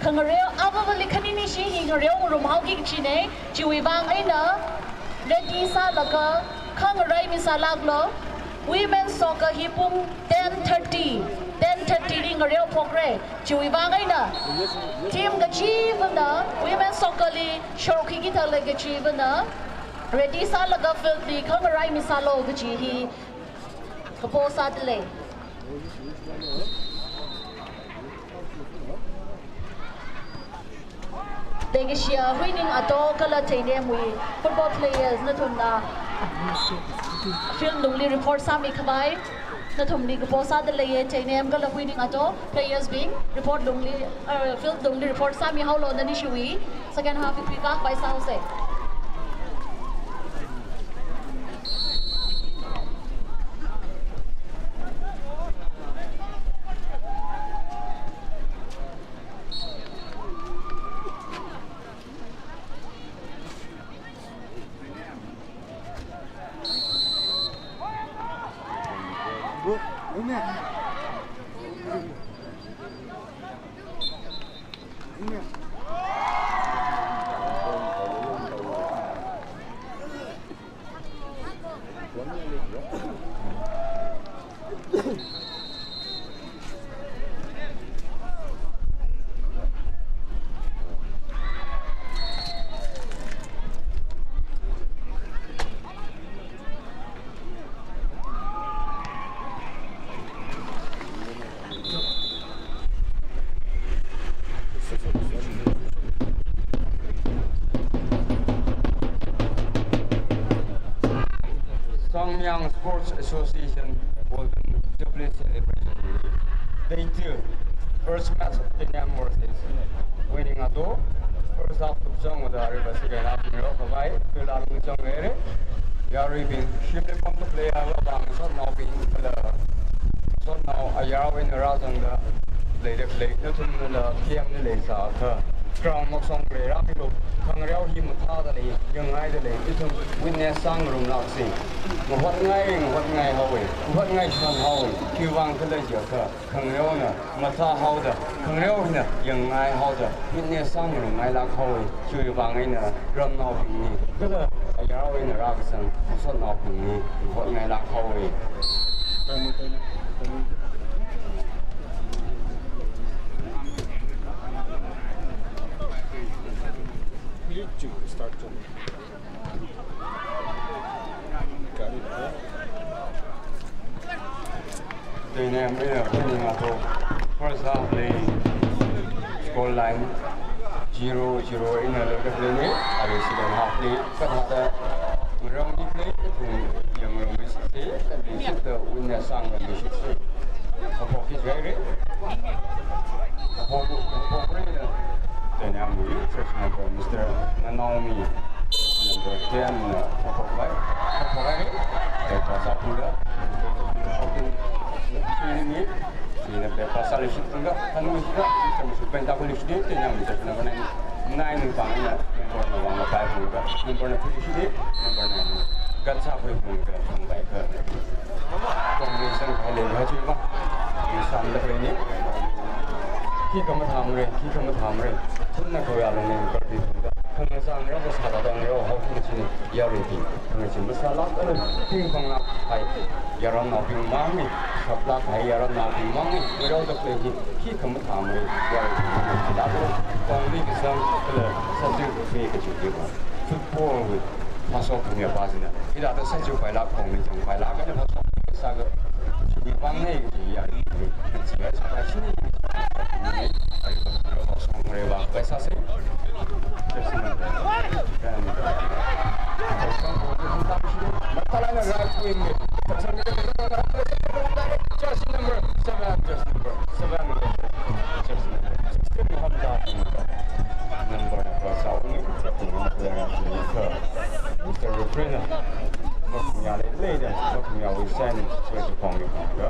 Khangareo avāvali khaninishi hi ngareo ngarumhaoki kachine. Chiwui vang eina ready sālaga khangarai misālaklo. Women's soccer hi pung ten thirty, ten thirty li ngareo phokra. Chiwui vang eina team kachivana women's soccer li shorkhuiki thālei kachivana ready sālaga field li khangarai misālo kachi hi kapo sādalei. Leikashiya Huining Ato kala Teinemwui football players nathumna field lungli report sāmi khavai nathumli kapo sādaleiya. Teinem kala Huining Ato players bing report lungli, uh, field lungli report sāmihaolo, nani chiwui second half hi khuikhavai sāhaosa. Sangmyang Sports Association Golden Jubilee Celebration. Day two, first match, Teinem versus Huining Ato. First half kupsang wada ariba second half ngareo khavai, field lungli zanghaira. Yaruibing shimli pamda play haowa, ngasotnaobing kala ngasotnao ayarwui eina rāzangda leida khalei, nathumnala P M li leisākha ground makasang leirāmilo. Khangareo hi mathāda lei, yangngaida lei, ithum witness sāngarumlāksa. Ngahotngai, ngahotngai haowa, ngahotngai san haowa. Khiwuivang khala jiakha khangareona mathāhaoda, khangareo hina yangngai haoda, witness sāngarumngailāk haowa. Chiwuivang eina ramnaobingli kala ayarwui eina rākasang ngasotnaobingli ngahotngailāk haowa. Start. Teinem eina Huining Ato first half li score line zero zero eina leida khaleina, arui second half li kathāda ngarummi khalei, ithum yangngarummi shitsa, leishitda witness sāngarummi shitsa. Haophok hi jai re. Haophok, haophok re na. Teinem wui jersey number Mister Nanaomi. Number ten na haophok lai. Haophok lai re. Breakfast sāphungra. Sini ni. Sini breakfast sāleishitphungra. Khanungshitda. Sini shupen tākhuileishit. Teinem wui jersey number nine. Nine wui vang eina number na vang na paiphungra. Number na khuileishit. Number nine. Gat sākhuiphungra. Thangpaikha. Kongli zangkahai leiva chiva, mi sāmda khaleina. Khikha mathāmara, khikha mathāmara. Thumna khawui alungli karpi thumda. Khangazan rāva sāda dang rāhaoki kachina, yaruibing. Khangachee masālāk eina, pingphanglāk kahai yaronnaobing mangna, shaplāk kahai yaronnaobing mangna, ngarāoda khalei hi, khikha mathāmara, yaruibing. Kongli kazang, kala sāzing mi kachi chiva. Football wui phāshok khamiya pa china. Hithāda sāchipailāk kongli zangpailāk eina phāshok sāga. Chiwui vangna kaji yaruibing. Kachi ya sāpai shini. Ari ba, ari ba, song re ba, pai sāsa. Jersey number. Mathālāk eina right wing. Jersey number seven, jersey number seven, jersey number sixteen, number Mister Referee na, makhamiya leilei da, makhamiya wui sign, sui su phong ni phong ga.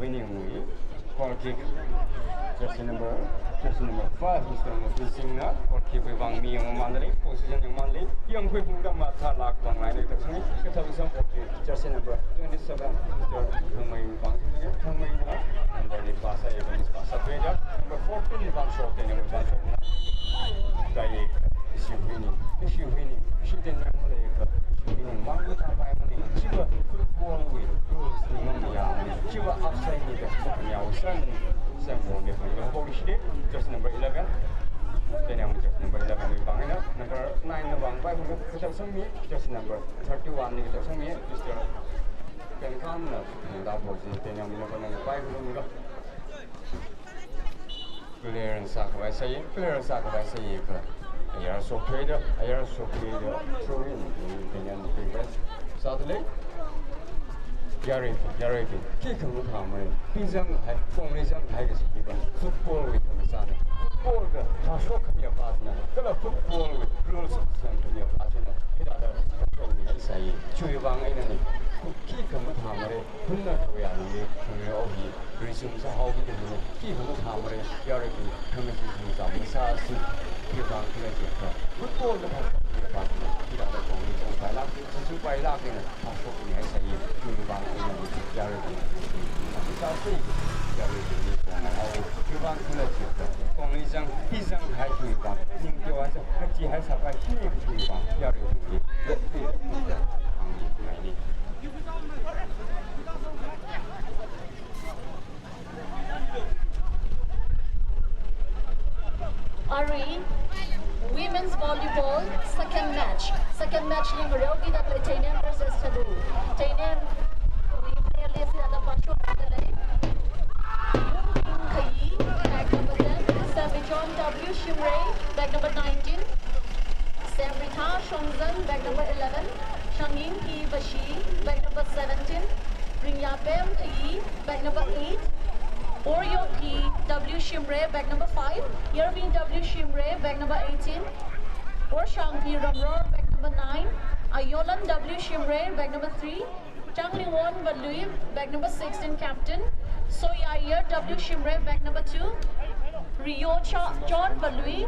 winning wui goal kick, jersey number, jersey number five, Mister Muthu Singh na goal kick wui vang mi yangmandalei, position yangmandalei, yangkhui pungda mathalak vang lai ne tak sung, kathā sung goal kick, jersey number twenty-seven, Mister Thangmei vang, Thangmei na number li pasa, ya, pasa, pasa, number fourteen vang shot, number vang shot. Kayākha, ishi winning, ishi winning, ishi ten yang malei kha, ishi winning, mang ta pai mani, chiva football wui rules ni ngam ya mani, chiva offside ni ka, ya, usan, usan ball ni, ball ni, ball ni, jersey number eleven, ten yang jersey number eleven ni vang na, number nine na vang pai, kathā sung mi, jersey number thirty-one ni kathā sung mi, Mister Ken Kam na, da ball ni, ten yang number nine pai, number Player sākhavai sāya, player sākhavai sāya kha. Ayar shoktheida, ayar shoktheida, throw in, Indian defense. Sādalei. Yarui, yarui bi. Khikha mathāmara. Pizang hai, kongli zang hai kaji hiva. Football wui khamachāna. Football kha, thāshok khami apāna. Kala football wui rules sem khami apāna. Hithāda thāshok mi hai sāya. Chiwui vang eina ni. Khikha mathāmara. Hunna throw ya ni, throw ya ohi. Resume sāhaoki da hina, khikha mathāmara, yarui bi, khamachee sāsi, khiwui vang khala jiakha, football da phāshok ni pa, hithāda kongli zang pailak, sāsu pailak eina, phāshok ni hai sāya, khiwui vang eina, yarui bi, sāsi, yarui bi, kongli hao, khiwui vang khala jiakha, kongli zang, pizang hai khiwui vang, ningteo hai sā, kachi hai sāpai, hi khiwui vang, yarui bi, yarui bi, yarui bi, Arui, women's volleyball, second match. Second match li ngareokida khalei Teinem versus Thalui. Teinem, player list hithāda pāshok dalei. Khai, bag number ten, Sammy John W Shimray, bag number nineteen. Samritha Shongzan, bag number eleven. Shangin P Bashi, bag number seventeen. Ringyapem Kayi, bag number eight. Oryo P W Shimray, bag number five. Yermi W Shimray, bag number eighteen. Orshang P Ramror, bag number nine. Ayolan W Shimray, bag number three. Changlingwon Valui, bag number sixteen, captain. Soyayer W Shimray, bag number two. Rio Cha-, John Valui,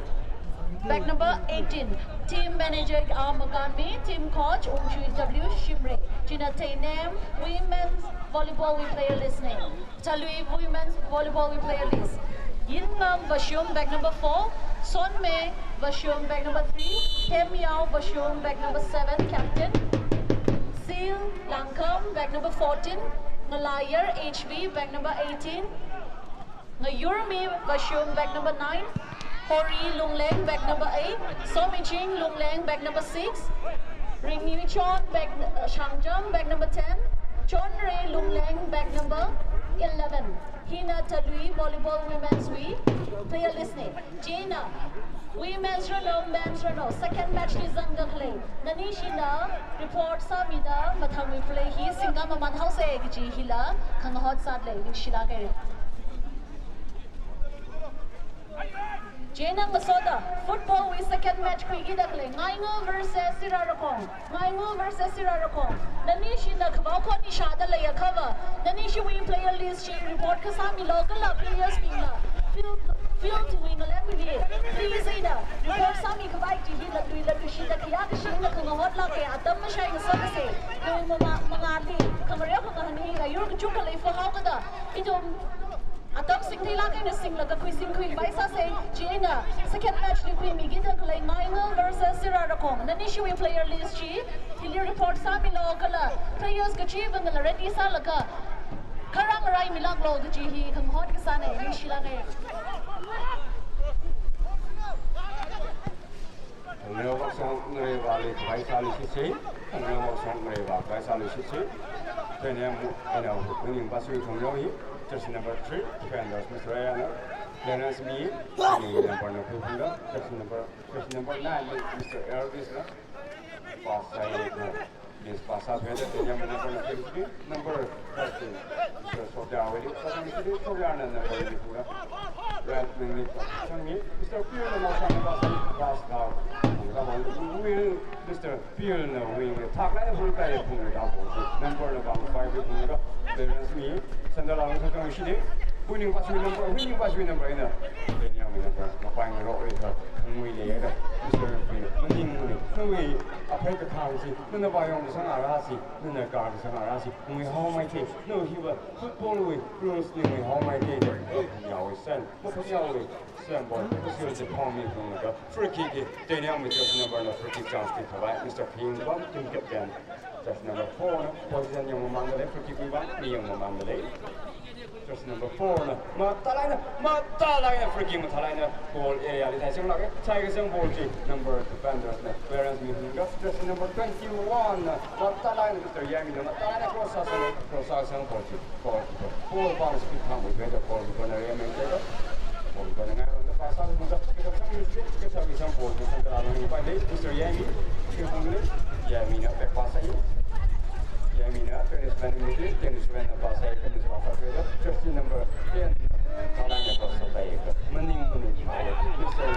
bag number eighteen. Team manager, uh, Makanmi, team coach, Ungchui W Shimray. China Teinem women's volleyball wui player list ni. Thalui women's volleyball wui player list. Yingam Vashum, bag number four. Sonme Vashum, bag number three. Themyao Vashum, bag number seven, captain. Seal Langkam, bag number fourteen. Ngalayar H V, bag number eighteen. Ngayurmi Vashum, bag number nine. Hori Lungleng, bag number eight. Somiching Lungleng, bag number six. Ringnichon, bag, uh, Shangjam, bag number ten. Chonre Lungleng, bag number eleven. Hina Talui Volleyball Women's Wing player list ne. Chieina women's round, men's round, second match li zangda khalei nanishina report sāmida mathangwui play hi singkamaman haosa kaji hila khangahot sāda lei, ningshilāka. Chieina ngasoda football wui second match khuikida khalei Ngaingul versus Sirarakhong. Ngaingul versus Sirarakhong. Nanishina khavao khon ishāda leiakhava, nanishiwui player list chi report kasāmilo, kala players bingna field, field wui ngalembingli please ina report sāmikhavai kaji hi latui latuishida khayākashi eina khangahot lāka. Atam mashai ngasakase. Nawui mama mangāli khangareo khangahān hi ngayur kachungkha leifā haokada, ithum atam singtheilāk eina singlaga khuisingkhui khavai sāsa. Chieina second match li khuimikida khalei Ngaingul versus Sirarakhong. Nanishiwui player list chi hili report sāmilo, kala players kachiva ngala ready sālaga kharā ngaraimilāklo kaji hi khangahot kasāna, ningshilāka. Khangareo Vashum Ngareva li khavai sāluishitse. Khangareo Vashum Ngareva khavai sāluishitse. Tene mu, ena, winning pass wui khangareo hi, jersey number three, defenders, Mister Ayana. Clearance mi, winning number na khuiphungda, jersey number, jersey number nine, Mister Elvis na. Pass sāya. Miss pass sāthuida, tene mu number na khuiphungda, number thirteen. Mister Soja wui, Soja wui, Soja na number ni khuiphungda. Right wing li, Changmi, Mister Pure na mashang pass, pass down. Khuiphungda, Mister Pure na wing li, thak lai phungda, phungda, phungda. Number na bang five phungda. Clearance mi, Sandal Along Sangkang shide. Winning pass wui number, winning pass wui number ina. Tene mu number, mapai ngarok ri kha, ngui le da. Mister Pure, maning ngui, ngui, aphei kakhang si, nana vāyong kasang ara si, nana kar kasang ara si, ngui haomeithui, nana hiva football wui rules li ngui haomeithui da. Yaowui sen, makhayāwui sen ball, kasil si phong mi phunglaga, free kick hi, tene mu jersey number na free kick chance khuikhavai, Mister Ping Bam, team captain. Jersey number four na, position yangmamanda lei, free kick khuivang, mi yangmamanda lei. Jersey number four na, mathālāk eina, mathālāk eina free kick mathālāk eina goal area li thaisanglāka, thaikasang ball chi, number defenders na clearance miphungda, jersey number twenty-one na, mathālāk eina Mister Yami na, mathālāk eina cross sāsang, cross sāsang ball chi, goalkeeper. Ball pāng speed thang wui da, goalkeeper na reamen da. Goalkeeper na ngai ronda pass sāphungda, kathak sangli, kathak sangli sang ball chi, sang kala nang pai da, Mister Yami, khuiphungda, Yami na back pass sāya. Yami na, Dennis Van Mute, Dennis Van na pass sāya, Dennis pass sāya, jersey number ten, kala na pass sāya, maning maning, Mister,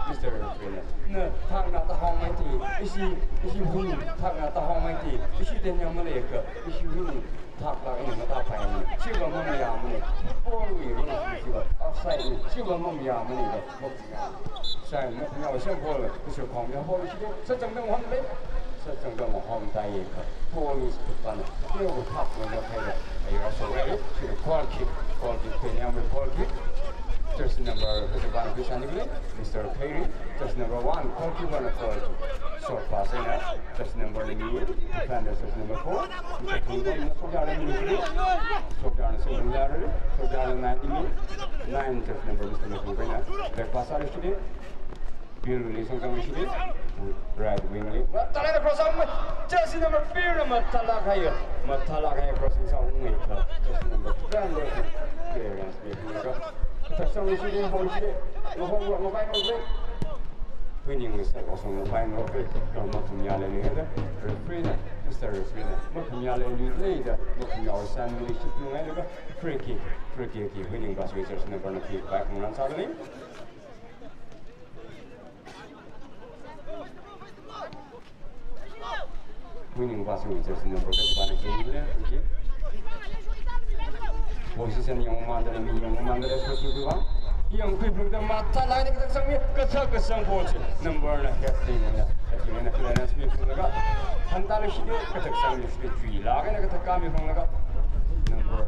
Mister Van na, na, thakna tāhaomeithui, ishi, ishi hun, thakna tāhaomeithui, ishi tene maleiakha, ishi hun, thaklāk eina matāpaimana. Chiva mamayāmana. Football wui rules chiva, offside wui, chiva mamayāmana da. Sai, mamayā, sai ball, kusur khong ya ball shide, sachang dang hon le. Sachang dang hon tāya kha, ball is put pana. Yo, thak lo ya khai da. Ayara so re, shide goal kick, goal kick, tene mu goal kick. Jersey number, kusur pana kushan ni le, Mister Perry, jersey number one, goalkeeper na goal kick. Short pass na. Jersey number ni, defender jersey number four, Mister Khungkon na Soja na ni, Soja na Soja na, Soja na nine ni, nine jersey number Mister Khungkon na, back pass sāluishitda, Pure li sangkang luishitda, right wing li, mathālāk eina cross sā, jersey number Pure na mathālāk eina, mathālāk eina crossing sāunga kha, jersey number ten, clearance mi kha, thasang luishitda, hongshitda, ngahong, ngapai, ngapai. Winning wui side, osong mapai ngarok le, kha makhumyā leilui da. Referee na, Mister Referee na, makhumyā leilui da, makhumyā wui san mili shit nungai da, free kick, free kick hi, winning pass wui jersey number na khuikhavai khangarān sāda lei. Winning pass wui jersey number, jersey number, position yangmamanda lei, mi yangmamanda lei, free kick khuivang. Yangkhuiphungda mathālāk eina kathak sangmi, kathak kasang ball chi, number na heading na, heading na clearance miphunglaga, hantā luishitda, kathak sangmi shitda, chuilāk eina kathak kamiphunglaga, number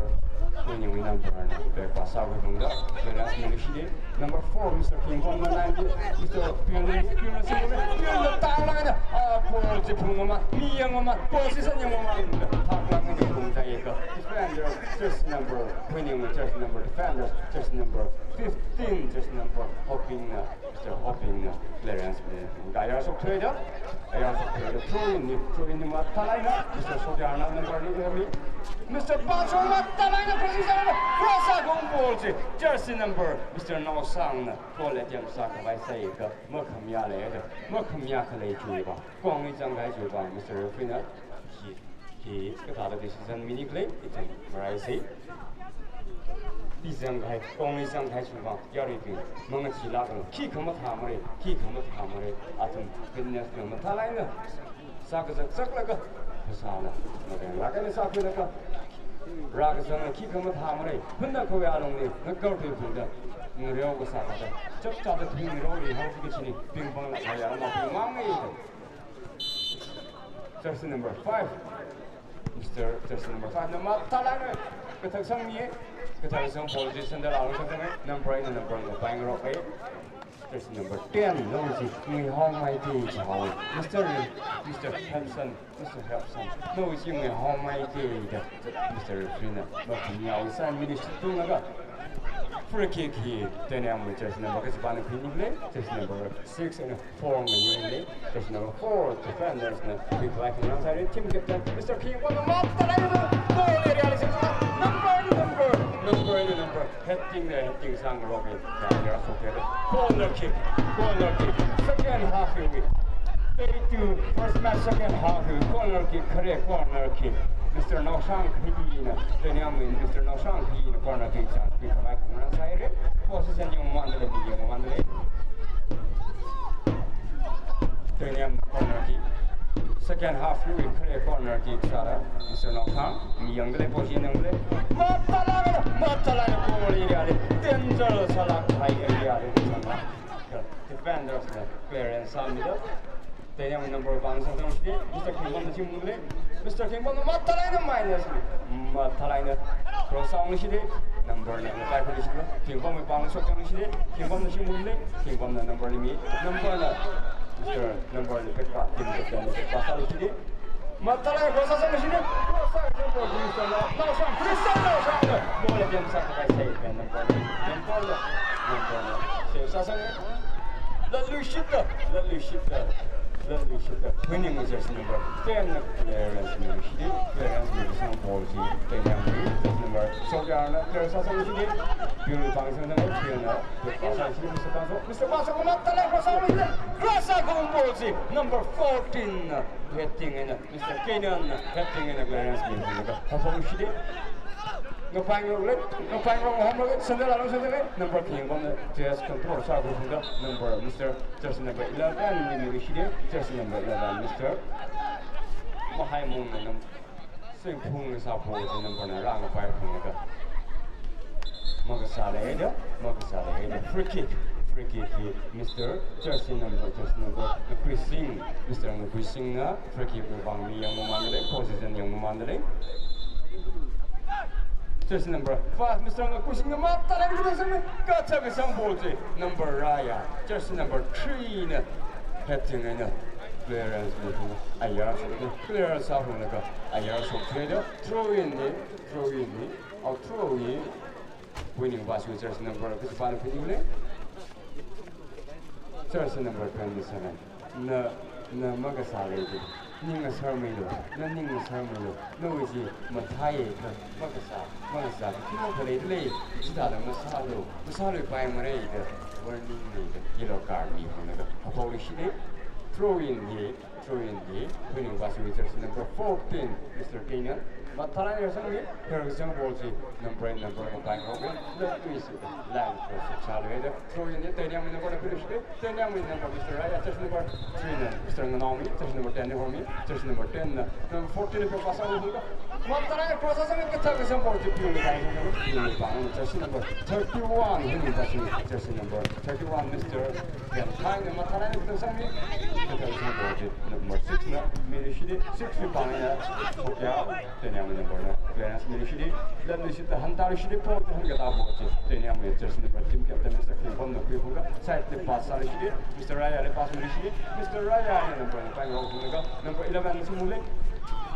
Khuiningwui number na, back pass sākhui tungda, clearance mi luishitda. Number four, Mister Kingpon na nine, Mister Pian, Pian na singkhui, Pian na tanglaga, ah, ball chi phungmamān, mi yangmamān, position yangmamān, thaklāk eina phungda yeka. Defender, jersey number, khuiningwui jersey number, defenders, jersey number fifteen, jersey number, Hoping na, Mister Hoping na, clearance mi, ayar shokthei da, ayar shokthei da, throw in ni, throw in ni mathālāk eina, Mister Sotyar na number ni mi, Mister Paso mathālāk eina position na, cross sākhui ball chi, jersey number, Mister Naosang na, goal attempt sākhavai sāyeka, makhamayā lei da, makhamayā khalei chiwui vang, kongli zangkahai chiwui vang, Mister Referee na, hi, hi, kathāda decision mi nikhala, ithum maraisa. Hi zangkahai, kongli zangkahai chiwui vang, yaruibing, mangachilāklu, khikha mathāmara, khikha mathāmara, athum fitness na mathālāk eina, sākazak zaklaga, phasāla, marenglāk eina sākhuilaga, rākazang khikha mathāmara, phunna khawui alungli, ngakarthui phungda, ngareo kasā thāda, chapchāda thing ngareoli haoki kachini, pingpangla kaya ma pingmang ngai. Jersey number five. Mister Jersey number five na mathālāk eina kathak sangmi, kathak sang ball chi sandal alung sangmi, number eight na number ngapai ngarok hai. Jersey number ten, nawui chi nguihaomeida chao. Mister Ri-, Mister Hanson, Mister Hanson, nawui chi nguihaomeida da. Mister Referee na, makhamayāwui sign mi luishitda tunglaga. Free kick hi, Tenyamwui jersey number kachipāna khuiningla, jersey number six eina four ngayinglei, jersey number four, defenders na, big life in outside team captain, Mister Kingpon na mathālāk eina, goal area li singkhui, number, number, number, number, heading na, heading sāngarok hai, ayar shokthei da, corner kick, corner kick, second half hiwui, thirty-two, first match second half hiwui, corner kick, khare corner kick, Mister Naosang hi na, Tenyamwui Mister Naosang hi na, corner kick chance pikhavai khangarān sāhaira, position yangmamānda lei, mi yangmamānda lei. Tenyam corner kick. Second half hiwui khare corner kick sāda, Mister Naosang, mi yangda lei, position yangda lei. Mathālāk eina, mathālāk eina, goal area li, danger sālāk kahai area li, sāda. Defenders na clearance sāmida. Tenyam number one sāsangshitda, Mister Kingpon na chimungda lei. Mister Kingpon na mathālāk eina minus mi. Mathālāk eina cross sāungshitda, number na ngapai khuishitda, Kingpon mi pāng shokchangshitda, Kingpon na chimungda lei, Kingpon na number li mi, number na, Mister Number li pekpa, team captain na pekpa sāluishitda. Mathālāk eina cross sāsangshitda, cross sāsang ball Mister Naosang, Naosang, Mister Naosang na ball again sākhavai sāi, number na, number na, number na, save sāsang. Latluishitda, latluishitda, latluishitda. Khuiningwui jersey number ten na clearance mi luishitda, clearance mi kasang ball chi, Tenyamwui jersey number, Sotyar na clear sāsangshitda, Bill Pangsang na, Bill na, Bill Pangsang, Mister Pangsang, Mister Pangsang, mathālāk cross sāsangshitda, cross sākhui ball chi, number fourteen na, heading eina, Mister Kenan na, heading eina clearance mi, haophokshitda. Ngapai ngarok lei, ngapai ngarok homlok lei, sandal alung sandal lei, number Kingpon na, chest control sākhui tungda, number Mister Jersey number eleven, mi mi shide, jersey number eleven, Mister Mahaimung na num-, singphung na sāpho, jersey number na rāngapai phunglaga. Makasā leida, makasā leida. Free kick, free kick hi Mister Jersey number, jersey number Ngakhuising, Mister Ngakhuising na free kick wui vang mi yangmamānda lei, position yangmamānda lei. Jersey number five, Mister Ngakhuising na mathālāk eina kasang, kathā kasang ball chi, number rāya, jersey number three na, heading eina, clearance mi phung, ayar shokda, clearance sāphunglaga, ayar shoktheida, throw in ni, throw in ni, out throw ni, winning pass wui jersey number, kachipāna phaning lei. Jersey number twenty-seven. Na, na makasā leida. Ning asarmeilu, na ning asarmeilu, nawui chi mathāya kha, makasā, makasā, khikha leida lei, chithāda masālu, masāluipaimara da, warning leida, yellow card mi phunglaga, haophokluishitda, throw in hi, throw in hi, winning pass wui jersey number fourteen, Mister Kenan, mathālāk eina kasang hi, kharkasang ball chi, number eight number ngapai ngarok, latluishitda, line cross sāluida, throw in hi, Tenyamwui number na phaluishitda, Tenyamwui number Mister Raya, jersey number three na Mister Nganaomi, jersey number ten na Hormi, jersey number ten na, number fourteen na phaluishitda. Mathālāk eina cross sāsang, kathā kasang ball chi, Piuli Pang, Piuli Pang, jersey number thirty-one, Piuli Pang, jersey number thirty-one, Mister Pian Khai na mathālāk eina kasang mi, kathā kasang ball chi, Number six na miluishitli, six wui pāngna shokya, Tenyangwui number na clearance miluishitli, latluishitta hantaluishitli, ball chi hankatā ball chi Tenyangwui jersey number, team captain Mister Kingpon na khuiphungda, side li pass sāluishitli, Mister Raya li pass miluishitli, Mister Raya na number na paingarok phunglaga, number eleven na shimuli,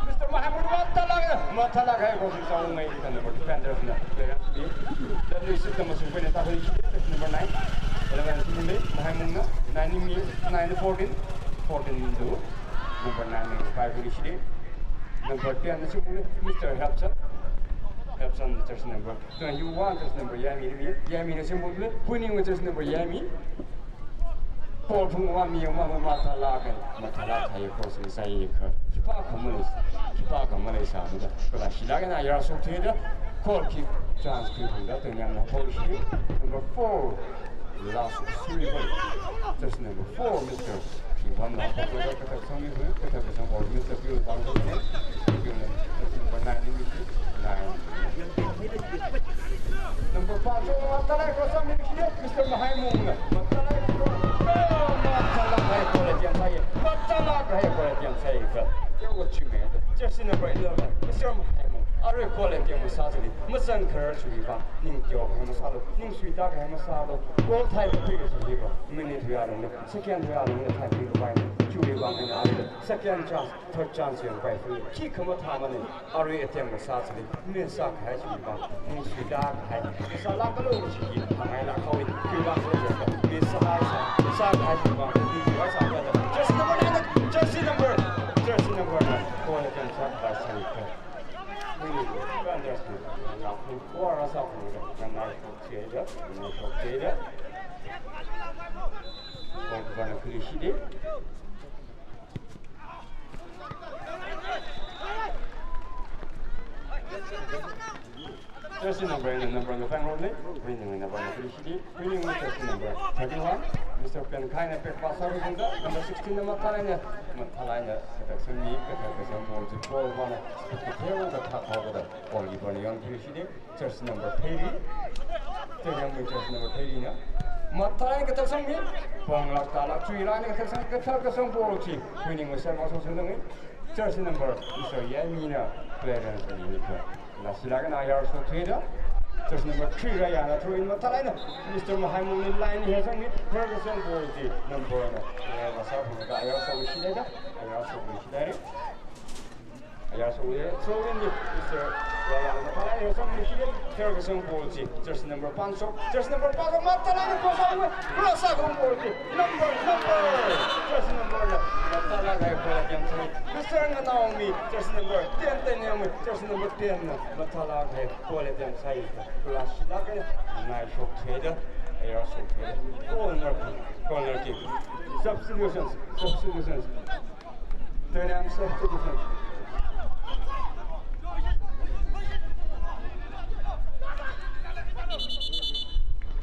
Mister Mahaimung mathālāk, mathālākhai goal sing sāungai, ina number defenders na clearance mi. Latluishitta mashungpuina tākhuishitli, number nine, eleven na shimuli, Mahaimung na, nine mi, nine fourteen, fourteen into number nine na paikhuishitli, number ten na shimuli, Mister Hepson. Hepson jersey number twenty-one, jersey number Yaimi mi, Yaimi na shimuli, Huining jersey number Yaimi. Ball phungvāmi yangma mathālākhai, mathālākhai goal sing sāikha, khipākha malei, khipākha maleisāmada, kala shilāk eina ayar shoktheida, goal kick chance khuiphungda, Tenyangna ball shi, number four, last three ball, jersey number four, Mister Kingpon na ball kathak kasang mi hui, kathak kasang ball, Mister Piu bang kathak, Mister Piu na, jersey number nine mi shi, nine. Number five, John Matalai, cross on, Mister Mahaimung. Matalai, cross. Oh, Matalai, hai, goal attempt sai. Matalai, hai, goal attempt sai. Yo, what you mean? Jersey number eleven, Mister Mahaimung. Arui goal attempt sā chili, mazangkharar chiwui vang, ningteo kahai masālu, ningsuitākahai masālu. Goal thai khuishi hiva, minute thuiya lungli, second thuiya lungli thai khuipai. Chiwui vang eina arui second chance, third chance yangpai. Khikha mathāmana. Arui attempt sā chili, mi sākahai chiwui vang, ningsuitākahai, mi sālākalu kachi hi hāngngailāk haowa, khiwui vang khala jiakha, mi sāhai sā, sākahai chiwui vang, mi khiwui sākahai. Jersey number nine, jersey number, jersey number nine, goal attempt sākahai sāikha. Hui, defenders na, na, hui, kuara sā hui, na, na, shoktheida, na, shoktheida. Goalkeeper na khuishitli. Jersey number, number na paingarokli, Huining number na khuishitli, Huining jersey number thirty-one, Mister Penkhai na back pass sākhuiphungda, number sixteen na Matalai na, Matalai na kathak kasang mi, kathak kasang ball chi goal vāna, kathak kasang ball chi goalkeeper na yangkhuishitli. Jersey number thirty. Tenyangwui jersey number thirty na. Matalai kathak kasang mi. Panglāk tālāk chuilāk eina kathak kasang, kathak kasang ball chi Huiningwui side vāshok sāngai. Jersey number, Mister Yaimi na clearance minikha, kala shilāk eina ayar shoktheida. Jersey number three Raya na throw in mathālāk eina Mister Mahaimungli line hi sāsangmi. Kathak kasang ball chi number na, eh, vāsā phungda ayar shokshithaida. Ayar shokshithaida. Ayar shokli, throw in li, Mister Raya na mathālāk eina shokshitli, kathak kasang ball chi, jersey number five shok, jersey number five shok, mathālāk eina cross sākahai, cross sākahai ball chi, number, number, jersey number na, mathālākhai goal attempt sai, Mister Nganaomi, jersey number ten, Tenyangmi, jersey number ten na, mathālākhai goal attempt sai, kala shilāk eina, ngai shoktheida, ayar shoktheida, corner kick, corner kick, substitutions, substitutions. Tenyang substitution.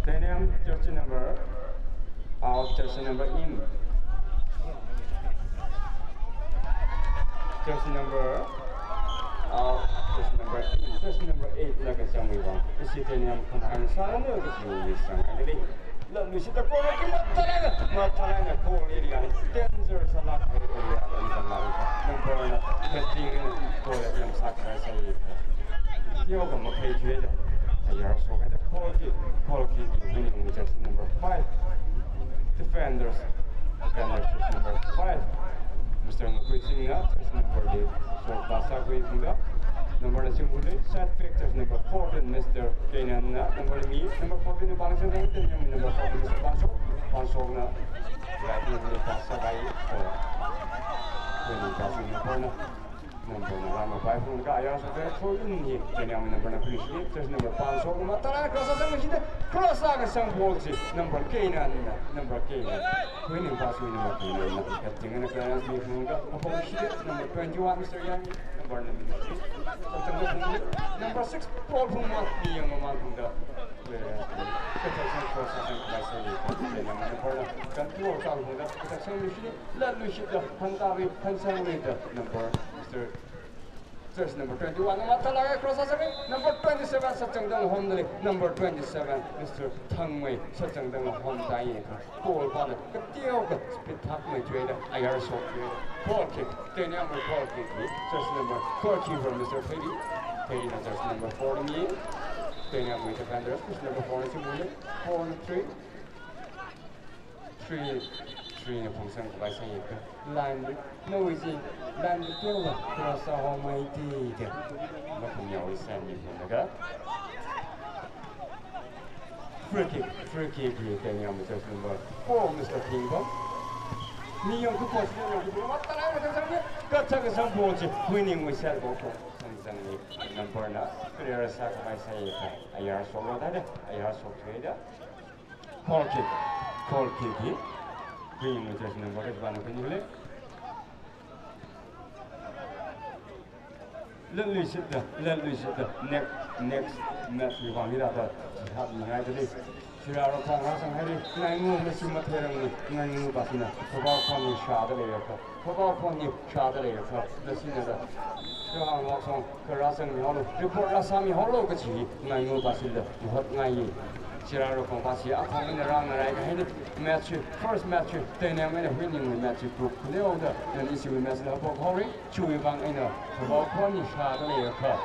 Tenyang jersey number out, jersey number in. Jersey number out, jersey number in. Jersey number eight na kachangwui vang, ishi Tenyang khamahān sāna kachi sāngai dali. Latluishitta corner kick mathālāk eina, mathālāk eina goal area li, danger sālākhai area li, number na, number na, batting na goal attempt sākahai sāikha. Teokha makhai thuida, ayar shokhaida, goal kick, goal kick, Huining jersey number five. Defenders, defenders jersey number five. Mister Ngakhuising na, jersey number li, short pass sākhuiphungda. Number na shimuli, side back, jersey number fourteen, Mister Kenan na, number mi, number fourteen na pāng sāda, Tenyangmi number fourteen, Mister Pansok, Pansok na, right wing li pass sākahai, uh, Huining jersey number na, number na rāmapai phungda, ayar shoktheida, throw in hi, Tenyangmi number na khuishitli, jersey number Pansok na, mathālāk cross sāsangshitli, cross sākasang ball chi, number Kenan na, number Kenan. Huining pass wui number Kenan na, cutting na clearance miphungda, apong shitli, number twenty-one, Mister Yang, number na mi. Number six, ball phungma, mi yangmamān phungda. Clearance mi. Kathak kasang cross sāsang khavai sāli, Tenyang number na control sāphungda, kathak kasang mishitli, latluishitta, hantari, hansangluida, number Mister Jersey number twenty-one, mathālāk eina cross sāsāki. Number twenty-seven, Sachangdang Homdali. Number twenty-seven, Mister Thangmei, Sachangdang Homdali. Ball pāna kateokha speed thakmei thuida, ayar shok thuida. Goal kick, Tenyamwui goal kick hi. Jersey number, goalkeeper Mister Phedi. Phedina jersey number four ni. Tenyamwui defender, jersey number four ni, chimuli. Four three. Three, three na phungsang khavai sāyeka. Line, nawui chi, line kateokha cross sāhaomeithui da. Makhanyaowui sāmi phunglaga. Free kick, free kick hi Tenyamwui jersey number four, Mister Thingbam. Niyang ku post, niyang ku post, mathālāk eina sāsāki. Kathā kasang ball chi, winning wui sāda ball sāsāki. Number na, clear sākhavai sāyeka. Ayar shoklo dada, ayar shok thuida. Goal kick. Goal kick hi. Green jersey number eight bana kani le. Latluishitta, latluishitta. Next, next match li vang hira da. Hapningai da le. Shira ro khang ra sang hairi. Ngaingu masi matheirangni. Ngaingu basina. Kaba khani shada leiya kha. Kaba khani shada leiya kha. Lasina da. Shira ro khang kara sangmihaolu. Report rāsāmihaolu kachi. Ngaingu basila. Hotngai. Shira ro khang basi akhang eina rāngarai kahaina. Match, first match, Tenyam eina winning match group khaleo da. Then isi match la bok hori. Chiwui vang eina kaba khani shada leiya kha.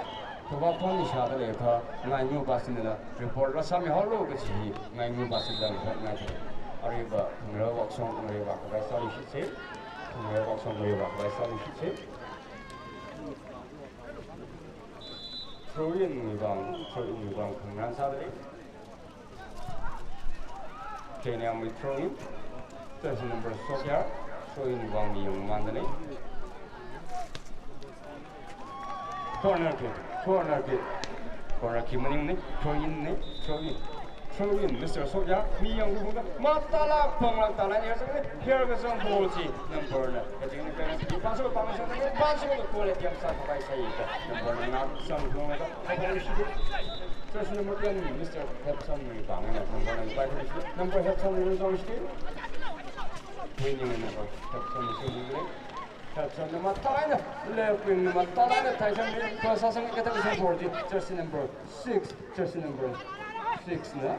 Kaba khani shada leiya kha. Ngaingu basila report rāsāmihaolu kachi. Ngaingu basila hotngai. Aruiva, Khangreova Wakshong, Khangreova khavai sāluishitse. Khangreova Wakshong, Khangreova khavai sāluishitse. Throw in wui vang, throw in wui vang, khangran sāda lei. Tenyamwui throw in. Jersey number Sokyar. Throw in wui vang mi yangmanda lei. Corner kick, corner kick. Corner kick maningmana, throw in na, throw in. Throw in, Mister Sokyar, mi yangkhuda, mathālāk phanglāk tālāk ni, here kasang ball chi, number na. Kating ni kaya, pass over, pass over, pass over, goal attempt sākhavai sāyeka. Number na, sangkhuda, jersey number ten, Mister Hepson wui vang na, number na, number Hepson wui vang shi. Winning number, Hepson wui vang. Hepson na mathālāk eina, left wing na mathālāk eina, thaichang ni, cross sāsang kathā kasang ball chi, jersey number six, jersey number six na.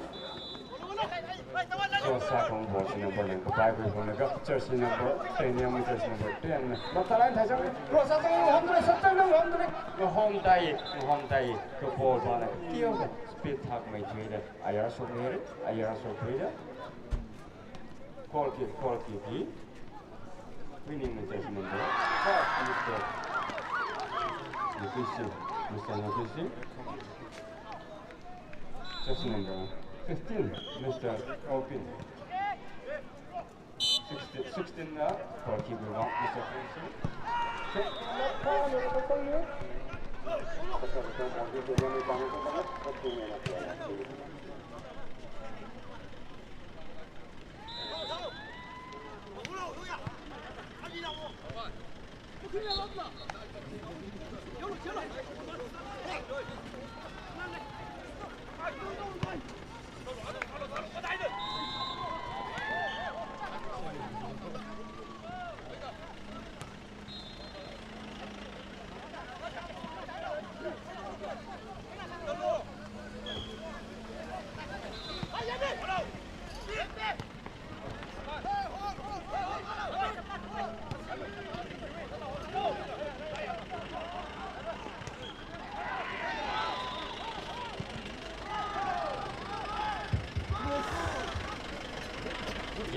Cross sākahai ball chi number nine, khavai khui phunglaga, jersey number ten, Tenyam jersey number ten na. Mathālāk eina thaichang ni, cross sāsang ni, Homdali, Sachangdang Homdali. Ngahomdai, ngahomdai, ka ball pāna kateokha speed thakmei thuida, ayar shok thuida, ayar shok thuida. Goal kick, goal kick hi. Winning na jersey number five, Mister Nukisi, Mister Nukisi. Jersey number fifteen, Mister Opin. Sixteen, sixteen na goal kick wui vang, Mister Nukisi.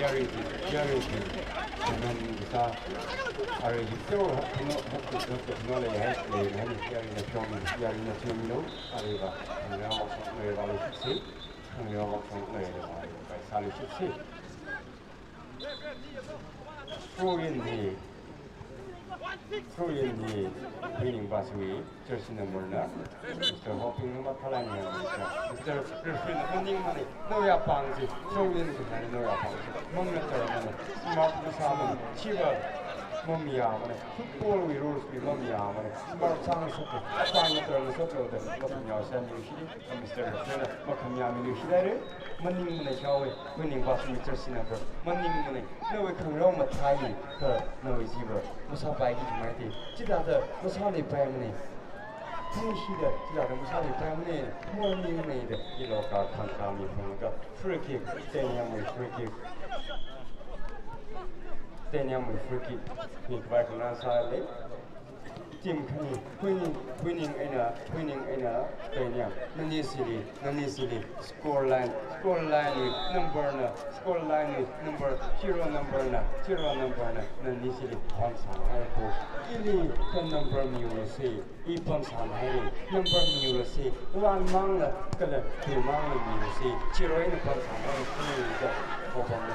Yarui, yarui, kanan bisa, arui hito, hino, hino, hino, hino le hai, le hai, yarui na chong, yarui na chong lo, arui ba, hino, arui ba lo siksi, hino, arui ba, arui ba sāli siksi. Throw in hi, throw in hi, winning pass wui jersey number na, Mister Hoping na mathālāk eina, Mister Referee na maningmana, nawui apāng chi, throw in khanai nawui apāng chi, mangna tara mana, smart masāmana, chiva, mamayāmana, football wui rules wui mamayāmana, smart sāngasaklu, apāng na tara ngasaklu da, makhanyaoshan ni shi. Mister Referee na makhamyāmi ni shidai re, maningmana shawe, winning pass wui jersey number, maningmana, nawui khangarao mathāi, kha nawui chiva, masāpaiki khamai te, chithāda, masāleipaimana, Khani shida, chila dam sāli pamne, morning ne da, iloka khangkami phungda, free kick, Tenyamwui free kick. Tenyamwui free kick. Ni khavai khangarān sāli. Team khani, Huining, Huining eina, Huining eina, Tenyam. Nani shili, nani shili, score line, score line wui number na, score line wui number, zero number na, zero number na, nani shili, hon sāngai ko. Ili ka number milu si. I pamsān haira, number milu si, one mangla kala two mangla milu si, zero eina pamsān haira, khuida, ho pamda.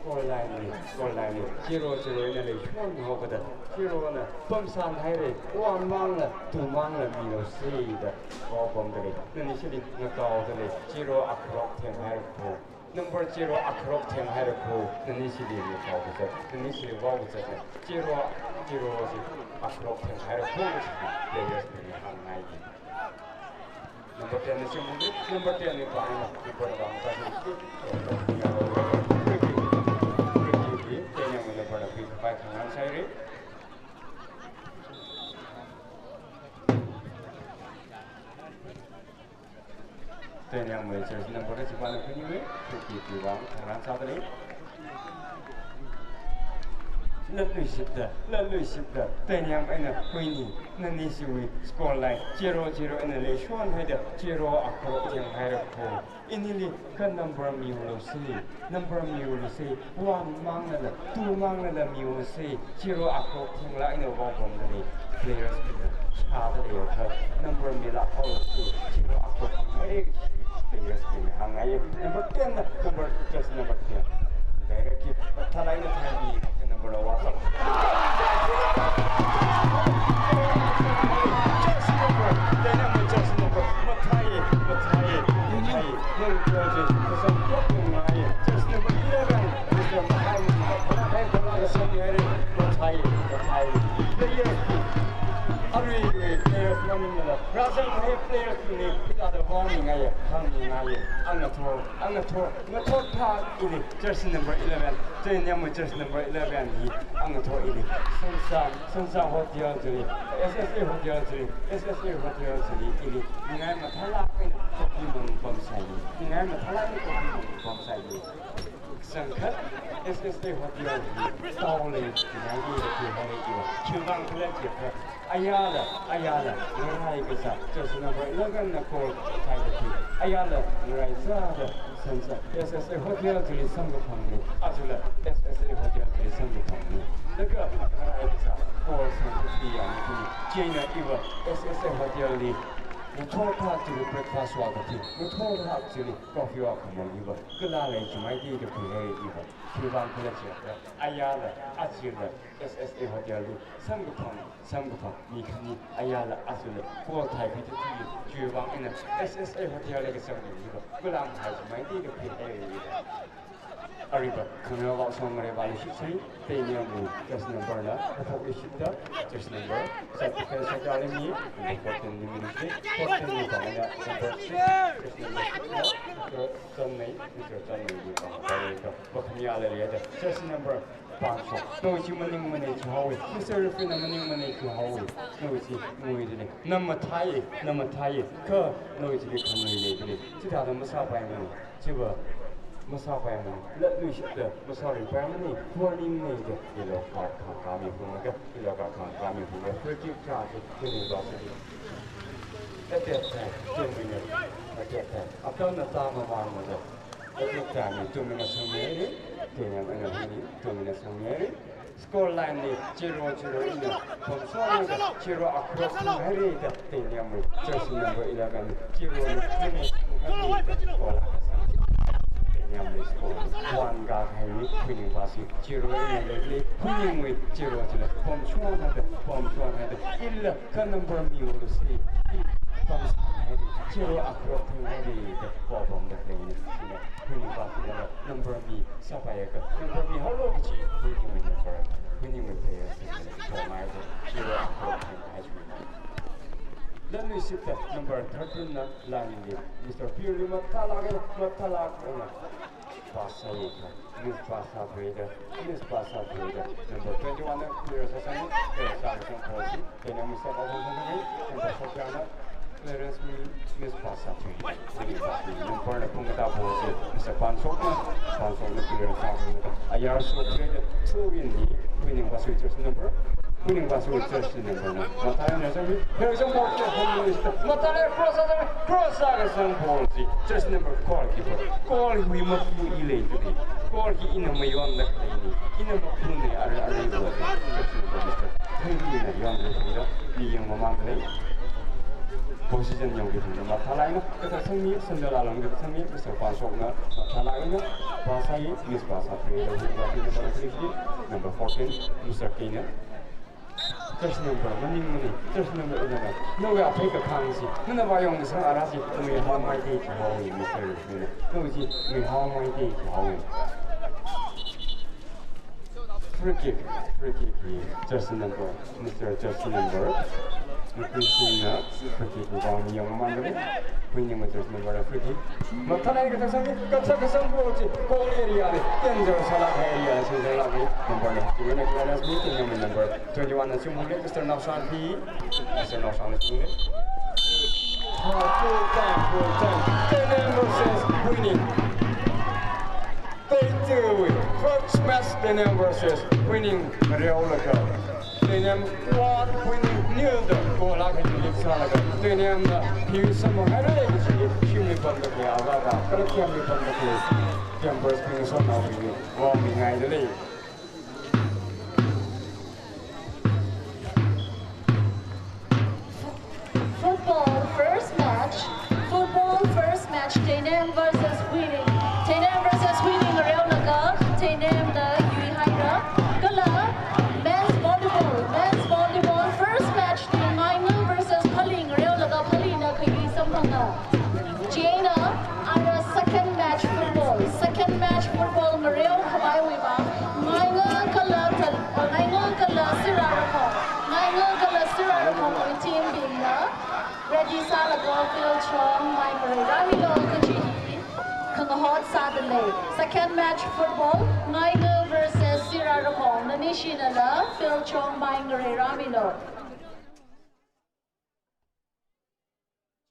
Score line li, score line li, zero, zero eina leishon haokada, zero na pamsān haira, one mangla, two mangla milu si da, ho pamda lei, nani shili ngakaoda lei, zero akharo theng haira ko. Number zero akharo theng haira ko, nani shili ngakaokazat, nani shili vaokazat na, zero, zero si akharo theng haira ko, shili players bingli hāngngai. Number ten na shim mungdi, number ten ni bang na, number bang ta ni. Tenyam number na pi khavai khangarān sāhaira. Tenyamwui jersey number na chipa na Huiningwui, free kick wui vang khangarān sāda lei. Latluishitda, latluishitda, Tenyam eina Huining, nani shiwui score line, zero, zero eina leishon haida, zero akharo theng haira ko. Inili ka number milu si, number milu si, one mangnala, two mangnala milu si, zero akharo thengla eina vāpamda lei, players bingna shāda leiakha, number milāk haolu si, zero akharo theng haira, players bingna hāngngai. Number ten na, number, jersey number ten. Direct kick, mathālāk eina thāmi, ka number na vāsā. Jersey number, Tenyamwui jersey number, mathāi, mathāi, mathāi. Nang jersey, kasang kok ngai. Jersey number eleven, Mister Mathai, Mathai, Mathai, Mathai, Mathai. Players, arui players maningnala, rāzang kahai players ni, hithāda vāngai, hāngngai, angathor, angathor, ngathor thā ili, jersey number eleven, Tenyamwui jersey number eleven hi, angathor ili, Sansa, Sansa Hotel chili, S S A Hotel chili, S S A Hotel chili, ili, ningai mathālāk eina copy mang pamsai, ningai mathālāk eina copy mang pamsai. Sangkhat S S A Hotel hi tao lei, ngai hi da khi hare iwa. Khiwuivang khala jiakha, ayala, ayala, ngaraikazā, jersey number eleven na goal thāi da khi. Ayala, ngaraizāda, Sansa, S S A Hotel chili samkaphang ni. Ajala, S S A Hotel chili samkaphang ni. Laga, ngaraikazā, goal samkaphang ni. Chieina iwa, S S A Hotel li, ngathor thā chili breakfast vā kathi. Ngathor thā chili coffee vā khamang iwa. Kala lei chimai di da khuihai iwa. Khiwuivang khala jiakha, ayala, ajala, S S A Hotel li, samkaphang, samkaphang, mi khani, ayala, ajala, goal thāi kathi, chiwuivang eina, S S A Hotel li kasang mi, iwa, kala lei chimai di da khuihai iwa. Ariba, khangarā vāshong ngare vāluishit sai, Tenyamwui, jersey number na, kathok ishitda, jersey number, side defense side li mi, number fourteen ni mi, fourteen ni bang na, number six, jersey number six na, Mister Chanmei, Mister Chanmei ni bang, bang na, Pakhanyā lei da, jersey number pāngshok. Nawui chi maning manei chihaowa. Mister Referee na maning manei chihaowa. Nawui chi ngui dili. Na mathāi, na mathāi. Kha nawui chili khanui leidili. Chithāda masāpaimana. Chiva masāpaimana. Latluishitda masāripaimana. Warning nei da. Iloka khangkami phunglaga. Iloka khangkami phunglaga. Free kick cha chi. Kini ba chi. Attack time. Two minute. Attack time. Atam na ta mamānmada. Attack time ni two minute sangmiri, Tenyam eina Huining, two minute sangmiri. Score line li zero zero eina pamshoda, zero akharo sanghaira da, Tenyamwui jersey number eleven, zero ni two minute sanghaira da, goal akha sanghaira. Tenyamwui score one kahaini, Huining vāsi zero eina leili, Huiningwui zero zero, pamshoda, pamshoda, ila ka number milu si, i pamshoda, zero akharo thenghaira da, goal pamda leini. Huining vāsi number mi sāpaiakha, number mi haolu kachi, Huiningwui number, Huiningwui player, so mai da, zero akharo thenghaira. Latluishitda number thirteen na, line li, Mister Pirli mathālāk, mathālāk, Pass sāya, miss pass sāthuida, miss pass sāthuida. Number twenty-one na clear sāsang, clear sākasang ball chi, Teinam Mister Paul sāsang, number fourteen na clearance mi, miss pass sāthui. Winning pass mi, number na phungkatā ball chi, Mister Pansokna, Pansokna clear sāthuida. Ayar shokda, throw in hi, Huining Vasui jersey number. Huining Vasui jersey number na. Mathālei na sāmi. Here is a ball to home minister. Mathālei cross sāmi. Cross sākasang ball chi. Jersey number goalkeeper. Goal hi mapu i leidalei. Goal hi ina mayonda khaleini. Ina mapuni are are lo. Jersey number mister. Hi ina yonda khaleira. Mi yangmamāndalei. Position yangki thangda mathālei na. Kathāsangmi, sandal along kathāsangmi, Mister Pansokna. Mathālei na. Pass sāya, miss pass sāthuida. Number fourteen, Mister Kenya. Jersey number, maning maning, jersey number eleven. Nawui aphei kakhang chi, nana vāyong kasang ara chi, Nguihaomeitei kahaowa, Mister Rufino. Nawui chi, Nguihaomeitei kahaowa. Free kick, free kick hi, jersey number, Mister Jersey number. Nupi singna, free kick vāmi yangmamāndalei. Huining jersey number free kick. Mathālei kathāsang, kathā kasang ball chi, goal area li, danger sālāk area, sālāk area. Number na, Teinam Mister Pansokna, Teinam number twenty-one na chungmungli, Mister Naoshan hi, Mister Naoshan na chungmungli. Ha, full time, full time. Teinam versus Huining. Teitewui first match Teinam versus Huining ngareolaga, Teinam one, Huining nil da goal akha unit sālaga, Teinamna hi samphanghaira kaji shimli pamda khalei, avāva kala kayāmli pamda khalei, campers bing sona wui, vāmingaidalei. Football first match. Football first match. Teinam versus Huining. Teinam versus Huining ngareolaga, Teinamna yuihaira. Kala men's volleyball. Men's volleyball first match. Ngainga versus Phali ngareolaga, Phalina khayui samphanga. Chieina, ara second match football. Second match football ngareokhavaiwui vang, Ngainga kala Tal-, Ngainga kala Sirarakhong. Ngainga kala Sirarakhongwui team bingna ready sālaga field chong mai ngareirāmilo kaji hi khangahot sādalei. Second match football, Ngainga versus Sirarakhong. Nanishinala field chong mai ngareirāmilo.